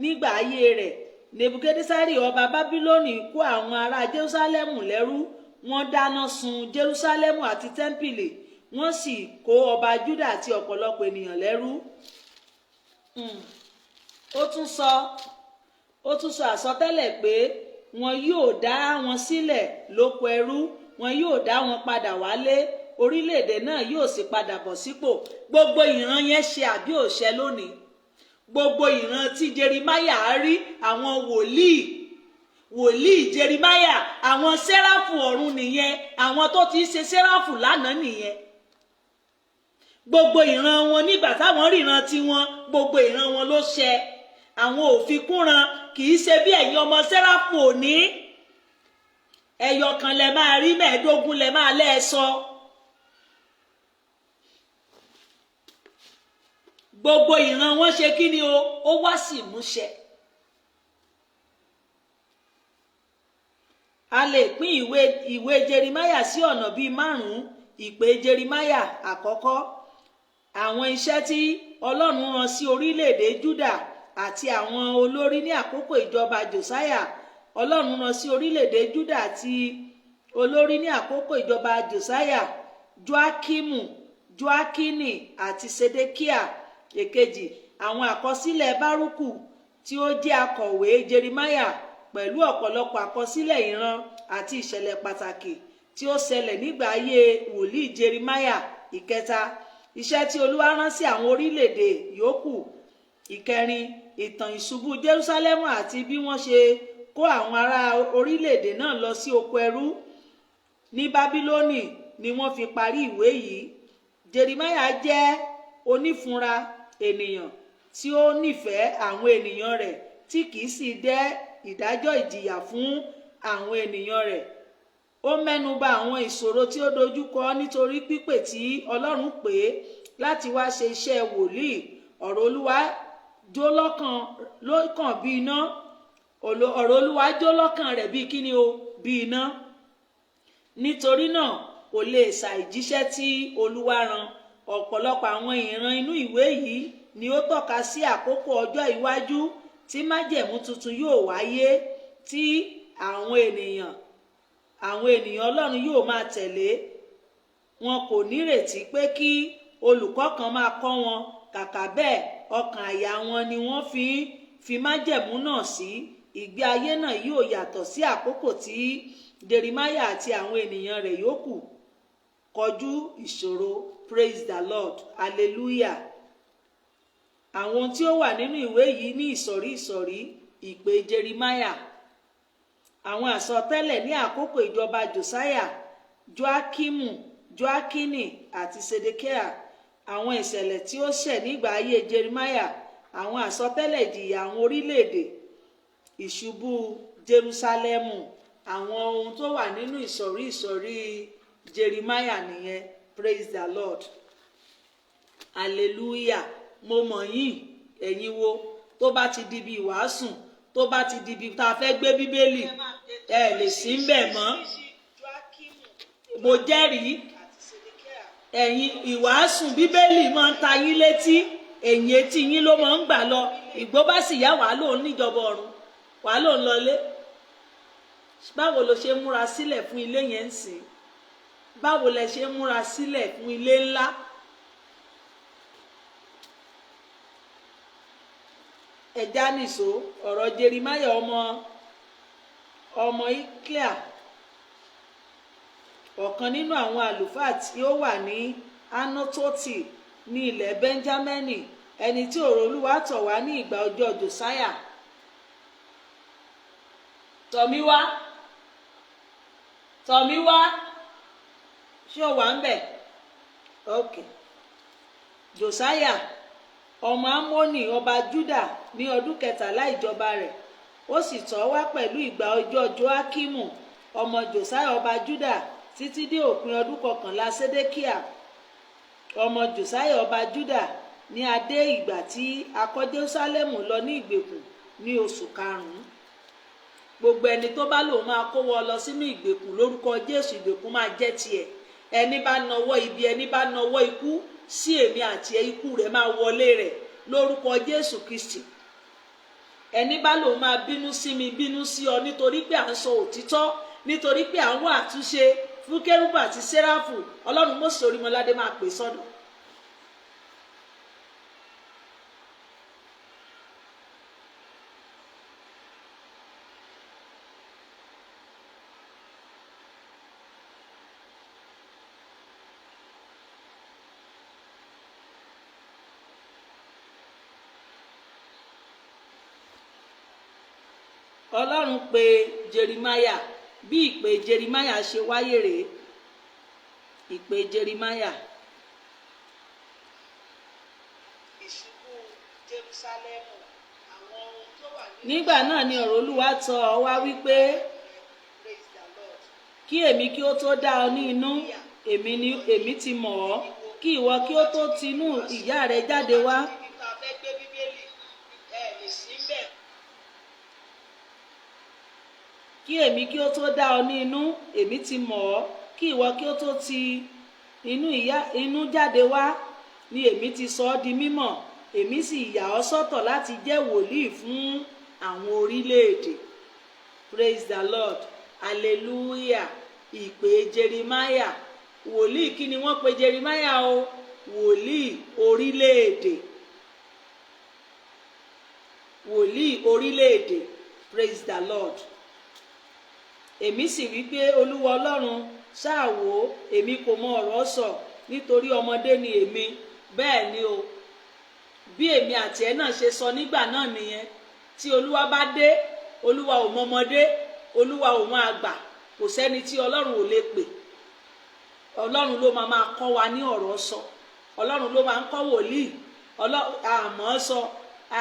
nígbà ayé rẹ̀. Nebukadnesari, ọba Bábílónì, kó àwọn ará Jerúsálẹ́mù lẹ́rú. Wọ́n dáná sun Jerúsálẹ́mù àti tẹ́ḿpìlì, wọ́n sì kó ọba Júdà àti ọ̀pọ̀lọpọ̀ ènìyàn lẹ́rú. Ó tún sọ àsọtẹ́lẹ̀ pé wọn yóò dá wọn sílẹ̀ lóko ẹrú, wọn yóò dá wọn padà wálé, orílẹ̀-èdè náà yóò sì padà bọ̀ sípò. Gbogbo ìran yẹn ṣe àbí ò ṣẹ lónìí? Gbogbo ìran tí Jerimaya rí, àwọn wòlíì, wòlíì Jerimaya, àwọn sẹ́ráfù ọ̀run nìyẹn, àwọn tó ti ń ṣe sẹ́ráfù lánàá nìyẹn. Gbogbo ìran wọn nígbà táwọn ríran tiwọn, gbogbo ìran wọn ló ṣẹ. Àwọn ò fi kúnran, kì í ṣe bí ẹ̀yin ọmọ sẹ́ráfù òní. Ẹyọ kan lẹ máa rí, 15 lẹ máa lẹ́ẹ̀sọ. Gbogbo ìran wọn ṣe kí ni o? Ó wá sí ìmúṣẹ. A lè pín ìwé Jerimaya sí ọ̀nà bíi márùn-ún. Ìpè Jerimaya àkọ́kọ́, àwọn iṣẹ́ tí Ọlọ́run rán sí orílẹ̀-èdè Júdà àti àwọn olórí ní àkókò ìjọba Josiah. Ọlọ́run rán sí orílẹ̀-èdè Júdà àti olórí ní àkókò ìjọba Josiah, Joakimu, Joakini àti Sedekia. Èkejì, àwọn àkọsílẹ̀ Bárúkù tí ó jẹ́ akọ̀wé Jerimaya, pẹ̀lú ọ̀pọ̀lọpọ̀ àkọsílẹ̀ ìran àti ìṣẹ̀lẹ̀ pàtàkì tí ó ṣẹlẹ̀ nígbà ayé wòlíì Jerimaya. Ìkẹta, iṣẹ́ tí Olúwa rán sí àwọn orílẹ̀-èdè yòókù. Ìkẹrin, ìtàn ìṣubú Jerúsálẹ́mù àti bí wọ́n ṣe kó àwọn ará orílẹ̀-èdè náà lọ sí oko ẹrú ní Bábílónì ni wọ́n fi parí ìwé yìí. Jerimaya jẹ́ onífunra ènìyàn tí ó nífẹ̀ẹ́ àwọn ènìyàn rẹ̀, tí kìí sì dẹ́ ìdájọ́ ìjìyà fún àwọn ènìyàn rẹ̀. Ó mẹ́nuba àwọn ìṣòro tí ó dojúkọ nítorí pípè tí Ọlọ́run pè é láti wá ṣe iṣẹ́ wòlíì. Ọ̀rọ̀ Olúwa jó lọ́kàn bí iná. Ọ̀rọ̀ Olúwa jó lọ́kàn rẹ̀ bí kíni o? Bí iná. Nítorí náà, kò lè ṣàìjíṣẹ́ tí Olúwa rán. Ọ̀pọ̀lọpọ̀ àwọn ìran inú ìwé yìí ni ó tọ́ka sí àkókò ọjọ́ iwájú tí májẹ̀mú tuntun yóò wáyé, tí àwọn ènìyàn Ọlọ́run yóò máa tẹ̀lé. Wọn kò nírètí pé kí olùkọ́ kan máa kọ́ wọn. Kàkà bẹ́ẹ̀, ọkàn àyà wọn ni wọ́n fi fi májẹ̀mú náà sí. Ìgbé ayé náà yóò yàtọ̀ sí àkókò tí Jerimaya àti àwọn ènìyàn rẹ̀ yòókù kọjú ìṣòro. Praise the Lord, hallelujah. Àwọn ohun tí ó wà nínú ìwé yìí ní ìsọ̀rí ìsọ̀rí: ìpè Jerimaya, àwọn àsọtẹ́lẹ̀ ní àkókò ìjọba Josiah, Joakimu, Joakini àti Sedekiah, àwọn ìṣẹ̀lẹ̀ tí ó ṣẹ̀ nígbà ayé Jerimaya, àwọn àsọtẹ́lẹ̀ ìjìyà àwọn orílẹ̀-èdè, ìṣubú Jerúsálẹ́mù. Àwọn ohun tó wà nínú ìsọ̀rí ìsọ̀rí Jerimaya nìyẹn. Praise the Lord, hallelujah. Mo mọ̀ yín, ẹ̀yin wo tó bá ti di bí ìwàásùn, tó bá ti di bí tá a fẹ́ gbé Bíbélì, ẹ lè sí ń bẹ̀ mọ́. Mo jẹ́rìí ẹ̀yin. Ìwàásùn Bíbélì máa ń ta yín létí, ẹ̀yìn etí yín ló máa ń gbà lọ. Ìgbó bá sì yá, wàá lòun níjọba ọ̀run, wàá lòun lọlé. Báwo lo ṣe múra sílẹ̀ fún ilé yẹn ń sìn? Báwo lẹ ṣe múra sílẹ̀ fún ilé ńlá? Ẹja nìṣó. Ọ̀rọ̀ Jerimaya, ọmọ Iklia, ọ̀kan nínú àwọn àlùfáà tí ó wà ní Anatoti ní ilẹ̀ Benjamini, ẹni tí ọ̀rọ̀ Olúwa tọ̀ wá ní ìgbà ọjọ́ Josiah. Tọ̀míwá, Tọ̀míwá, ṣé o wà ń bẹ̀? Ok. Josiah, ọmọ Amoni, ọba Juda, ní ọdún 13 ìjọba rẹ̀, ó sì tọ̀ wá pẹ̀lú ìgbà ọjọ́ Joakimu, ọmọ Josiah ọba Juda títí dé òpin ọdún 11 Sedekia ọmọ Josiah ọba Juda ní adé ìgbà tí a kó Jerusalem lọ ní ìgbèkùn ní oṣù karùnún. Gbogbo ẹni tó bá lòun máa kó wọ lọ sínú ìgbèkùn, lórúkọ Jésù, ìgbèkùn máa jẹ́ tiẹ̀. Ẹni bá nawọ́ ibi, ẹni bá nawọ́ ikú sí èmi àti ẹ, ikú rẹ̀ máa wọlé rẹ̀ lórúkọ Jésù Kristi. Ẹni bá lòun máa bínú sí mi, bínú sí ọ, nítorí pé à ń sọ òtítọ́, nítorí pé à ń wá àtúnṣe fún Kérúbù àti Séráfù, Ọlọ́run Mósè Orímọládé máa pè sọ́dọ̀. Ọlọ́run pe Jerimaya. Bí ìpè Jerimaya ṣe wáyé rèé, ìpè Jerimaya. Ìṣubú Jerúsálẹ́mù, àwọn ohun tó wà ní. Nígbà náà ni ọ̀rọ̀ Olúwa tọ̀ ọ́ wá wípé, Praise the Lord. Kí èmi kí ó tó dá ọ ní inú, èmi ni èmi ti mọ̀ ọ́; kí ìwọ kí ó tó tinú ìyá rẹ jáde wá, Níbi tá a fẹ́ gbé Bíbélì ẹ lè sí mbẹ̀. Kí èmi kí ó tó dá ọ ní inú, èmi ti mọ̀ ọ́; kí ìwọ kí ó tó ti inú ìyá inú jáde wá ni èmi ti sọ ọ́ di mímọ̀, èmi sì yà ọ́ sọ́tọ̀ láti jẹ́ wòlíì fún àwọn orílẹ̀-èdè. Praise the Lord, hallelujah. Ìpè Jeremiah, wòlíì. Kí ni wọ́n pe Jeremiah o? Wòlíì orílẹ̀-èdè, wòlíì orílẹ̀-èdè. Praise the Lord. Èmi sì wí pé, Olúwa Ọlọ́run, ṣáà wò ó, èmi kò mọ ọ̀rọ̀ sọ, nítorí ọmọdé ni èmi. Bẹ́ẹ̀ ni o, bí èmi àti ẹ náà ṣe sọ nígbà náà nìyẹn. Tí Olúwa bá dé, Olúwa ò mọ ọmọdé, Olúwa ò mọ àgbà, kò sẹ́ni tí Ọlọ́run ò lè pè. Ọlọ́run ló máa máa kọ́ wa ní ọ̀rọ̀ sọ. Ọlọ́run ló máa ń kọ́ wòlíì. Àmọ́ sọ,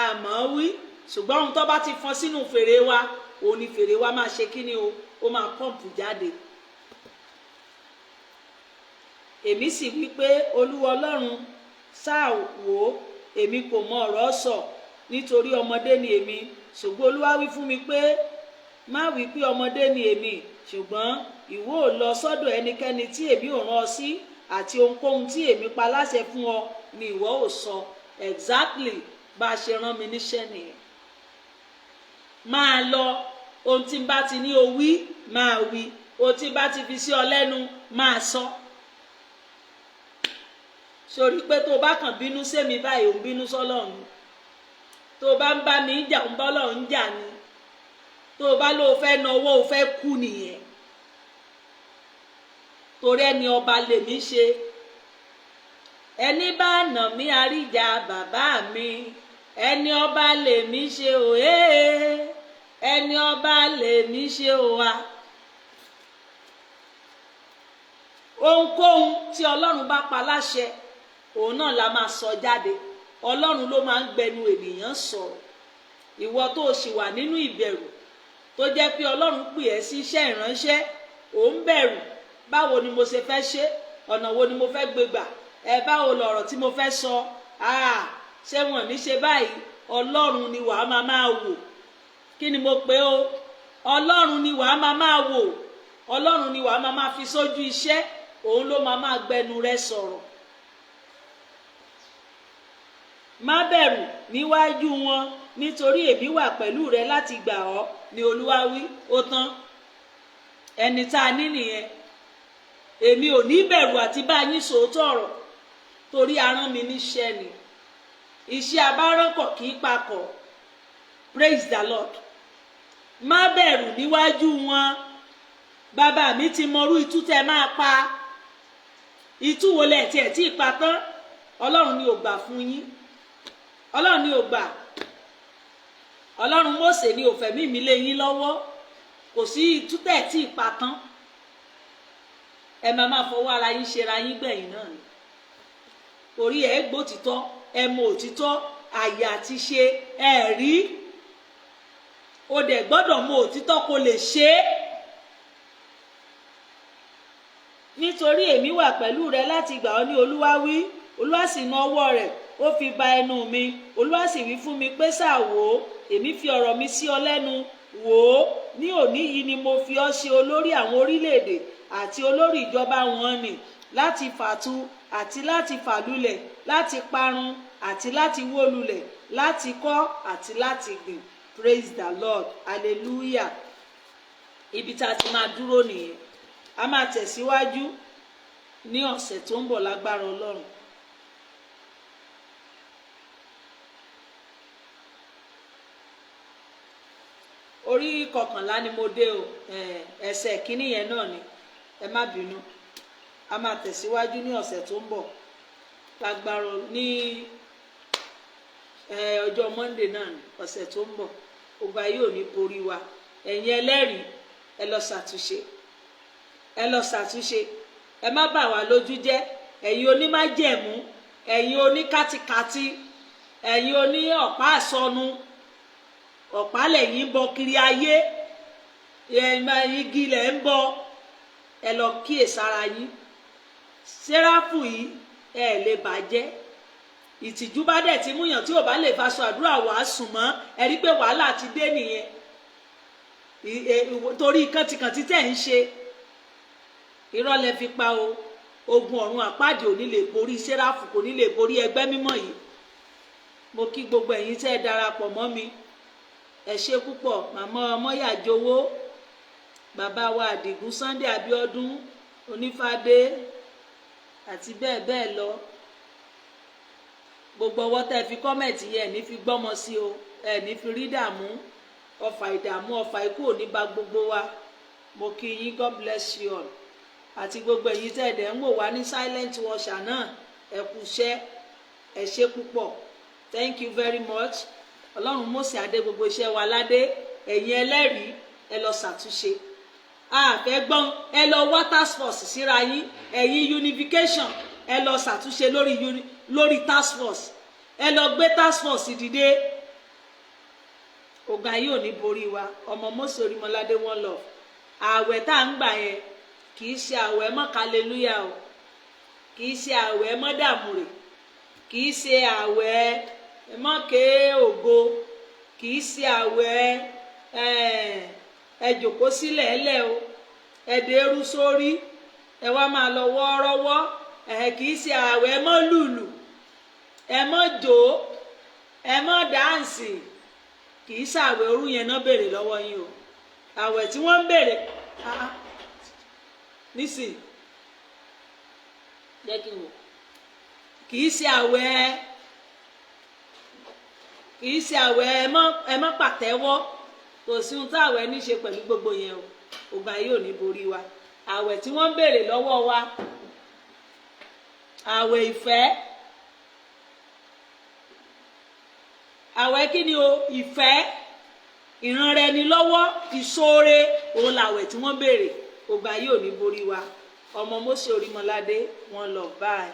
àmọ́ wí, ṣùgbọ́n ohun tó bá ti fọn sínú fèrè wa, òun ni fèrè wa máa ṣe kí ni o, ó máa pọ́ǹpù jáde. Èmi sì wí pé, Olúwa Ọlọ́run, ṣáà wò ó, èmi kò mọ ọ̀rọ̀ sọ, nítorí ọmọdé ni èmi. Ṣùgbọ́n Olúwa wí fún mi pé, má wí pé ọmọdé ni èmi, ṣùgbọ́n ìwọ ò lọ sọ́dọ̀ ẹnikẹ́ni tí èmi ò rán ọ sí, àti ohunkóhun tí èmi pa láṣẹ fún ọ ni ìwọ ò sọ. Exactly bá a ṣe rán mi níṣẹ́ nìyẹn. Máa lọ, ohun tí n bá ti ní o wí, máa wí. Ohun tí n bá ti fi sí ọ lẹ́nu, máa sọ. Sórí pé tó o bá kàn bínú sẹ́mi báyìí, ò ń bínú sọ́lọ́run. Tó o bá ń bá mi jà, ò ń bá Ọlọ́run jà ni. Tó o bá lóo fẹ́ nawọ́, o fẹ́ kú nìyẹn, torí ẹni ọba lèmi ṣe. Ẹni bá nà mí, àríjà bàbá mi. Ẹni ọba lèmi ṣe òye, ẹni ọba lèmi ṣe òwa. Ohunkóhun tí Ọlọ́run bá pa láṣẹ, òun náà la máa sọ jáde. Ọlọ́run ló máa ń gbẹnu ènìyàn sọ̀rọ̀. Ìwọ tó o sì wà nínú ìbẹ̀rù, tó jẹ́ pé Ọlọ́run pè ẹ́ sí iṣẹ́ ìránṣẹ́, ò ń bẹ̀rù: báwo ni mo ṣe fẹ́ ṣe? Ọ̀nà wo ni mo fẹ́ gbé gbà ẹ? Báwo lọ̀rọ̀ tí mo fẹ́ sọ? Ah, ṣé wọn ní ṣe báyìí? Ọlọ́run ni wàá máa máa wò. Kí ni mo pè o? Ọlọ́run ni wàá máa máa wò. Ọlọ́run ni wàá máa máa fi sójú iṣẹ́. Òun ló máa máa gbẹnu rẹ sọ̀rọ̀. Má bẹ̀rù níwájú wọn, nítorí èmi wà pẹ̀lú rẹ láti gbà ọ́, ni Olúwa wí. Ó tán, ẹni tá a ní nìyẹn. Èmi ò ní bẹ̀rù àti bá yín sòótọ́ ọ̀rọ̀, torí a rán mi níṣẹ́ ni. Iṣẹ́ abáránkọ̀ kì í pakọ̀. Praise the Lord. Má bẹ̀rù níwájú wọn. Bàbá mi ti mọrú itú tẹ máa pa. Itú wo lẹ tiẹ̀ tí ì pa tán? Ọlọ́run ni ò gbà fún yín. Ọlọ́run ni ò gbà. Ọlọ́run Mósè ni ò fẹ̀mí mi lé yín lọ́wọ́. Kò sí itú tẹ̀ tí ì pa tán. Ẹ máa máa fọwọ́ ara yín ṣera yín gbẹ̀yìn náà ni, torí ẹ gbótìtọ́, ẹ mọ òtítọ́, àyè àti ṣe ẹ rí. O dẹ̀ gbọ́dọ̀ mọ òtítọ́ kó lè ṣe é. Nítorí èmi wà pẹ̀lú rẹ láti gbà ọ́ ní Olúwa wí. Olúwa sì na ọwọ́ rẹ̀, ó fi ba ẹnu mi. Olúwa sì wí fún mi pé, "Sáà wò ó, èmi fi ọ̀rọ̀ mi sí ọ lẹ́nu. Wò ó, ní òní yìí ni mo fi ọ́ ṣe olórí àwọn orílẹ̀-èdè àti olórí ìjọba wọn nì, láti fàtu àti láti fàlulẹ̀, láti parun àti láti wó lulẹ̀, láti kọ́ àti láti gbìn." Praise the Lord, hallelujah. Ibi tá a ti máa dúró nìyẹn. A máa tẹ̀síwájú ní ọ̀sẹ̀ tó ń bọ̀ lágbára Ọlọ́run. Orí 11 ni mo dé o, ẹsẹ̀ kínní yẹn náà ni, ẹ má bínú. A máa tẹ̀síwájú ní ọ̀sẹ̀ tó ń bọ̀ lágbára, ní ọjọ́ Monday náà ni ọ̀sẹ̀ tó ń bọ̀. Ogun ayé ò ní borí wa. Ẹ̀yin ẹlẹ́rìí, ẹ lọ ṣàtúnṣe, ẹ lọ ṣàtúnṣe, ẹ má bà wá lójú jẹ́. Ẹ̀yin onímájẹ̀mú, ẹ̀yin oníkátikàti, ẹ̀yin oní ọ̀pá àsọnu, ọ̀pá lẹ̀yin ń bọ kiri ayé, igi lẹ̀ ń bọ, ẹ lọ kíyèsára yín. Sẹ́ráfù yìí, ẹ lè bàjẹ́. Ìtìjú bá dẹ̀ ti múyàn tí ò bá lè faṣọ àdúrà wàásù mọ́, ẹ rí pé wàhálà ti dé nìyẹn, torí kàntìkàntì tẹ̀ ń ṣe. Irọ́ lẹ fi pa o. Ogun ọ̀run àpáàdì ò ní lè borí sẹ́ráfù, kò ní lè borí ẹgbẹ́ mímọ́ yìí. Mo kí gbogbo ẹ̀yin tẹ́ ẹ darapọ̀ mọ́ mi, ẹ ṣé púpọ̀. Màmá ọmọyàjowó, bàbá wa Àdìgún Sunday Abíọ́dún Onífádé àti bẹ́ẹ̀ bẹ́ẹ̀ lọ. Gbogbo ọwọ́ tẹ́ fi comment yẹn, ẹ̀ ní fi gbọ́mọ sí o, ẹ̀ ní fi rí dààmú, ọfà ìdààmú, ọfà ikú ò ní bá gbogbo wa. Mo kí yín, God bless you all. Àti gbogbo ẹ̀yin tẹ́ ẹ̀dẹ̀ ń wò wá ní silent watcher náà, ẹ kú iṣẹ́, ẹ ṣé púpọ̀, thank you very much. Ọlọ́run Mósè adé gbogbo iṣẹ́ wa ládé. Ẹ̀yin ẹlẹ́rìí, ẹ lọ ṣàtúnṣe, àfẹ́ gbọ́n, ẹ lọ wá task force síra yín. Ẹ̀yin unification, ẹ lọ ṣàtúnṣe lórí task force, ẹ lọ gbé task force dìde. Ogun ayé ò ní borí wa. Ọmọ Mósè Orímọládé, one love. Ààwẹ̀ tá à ń gbà yẹn, kì í ṣe ààwẹ̀ mọ́ hallelujah o, kì í ṣe ààwẹ̀ mọ́ dàmúrè, kì í ṣe ààwẹ̀ mọ́kè ògo, kì í ṣe ààwẹ̀ ẹ jòkó sílẹ̀ ẹlẹ́ o, ẹ dẹrú sórí, ẹ wá máa lọ wọ́ọ́rọ́wọ́, ẹ kì í ṣe ààwẹ̀ mọ́ lùlù, ẹ mọ́ jò, ẹ mọ́ dance. Kì í ṣàwẹ̀ orú yẹn náà béèrè lọ́wọ́ yín o. Àwẹ̀ tí wọ́n ń béèrè nísìn, jẹ́ kí n wò, kì í ṣe àwẹ̀, kì í ṣe àwẹ̀ ẹ mọ́ pàtẹ́wọ́. Kò sí ohun tí àwẹ̀ ní ṣe pẹ̀lú gbogbo yẹn o. Ogun ayé ò ní borí wa. Àwẹ̀ tí wọ́n ń béèrè lọ́wọ́ wa, àwẹ̀ ìfẹ́. Àwẹ̀ kí ni o? Ìfẹ́, ìranra ẹni lọ́wọ́, ìṣoore, òun làwẹ̀ tí wọ́n béèrè. Ogun ayé ò ní borí wa. Ọmọ Mósè Orímọládé, one love, bye.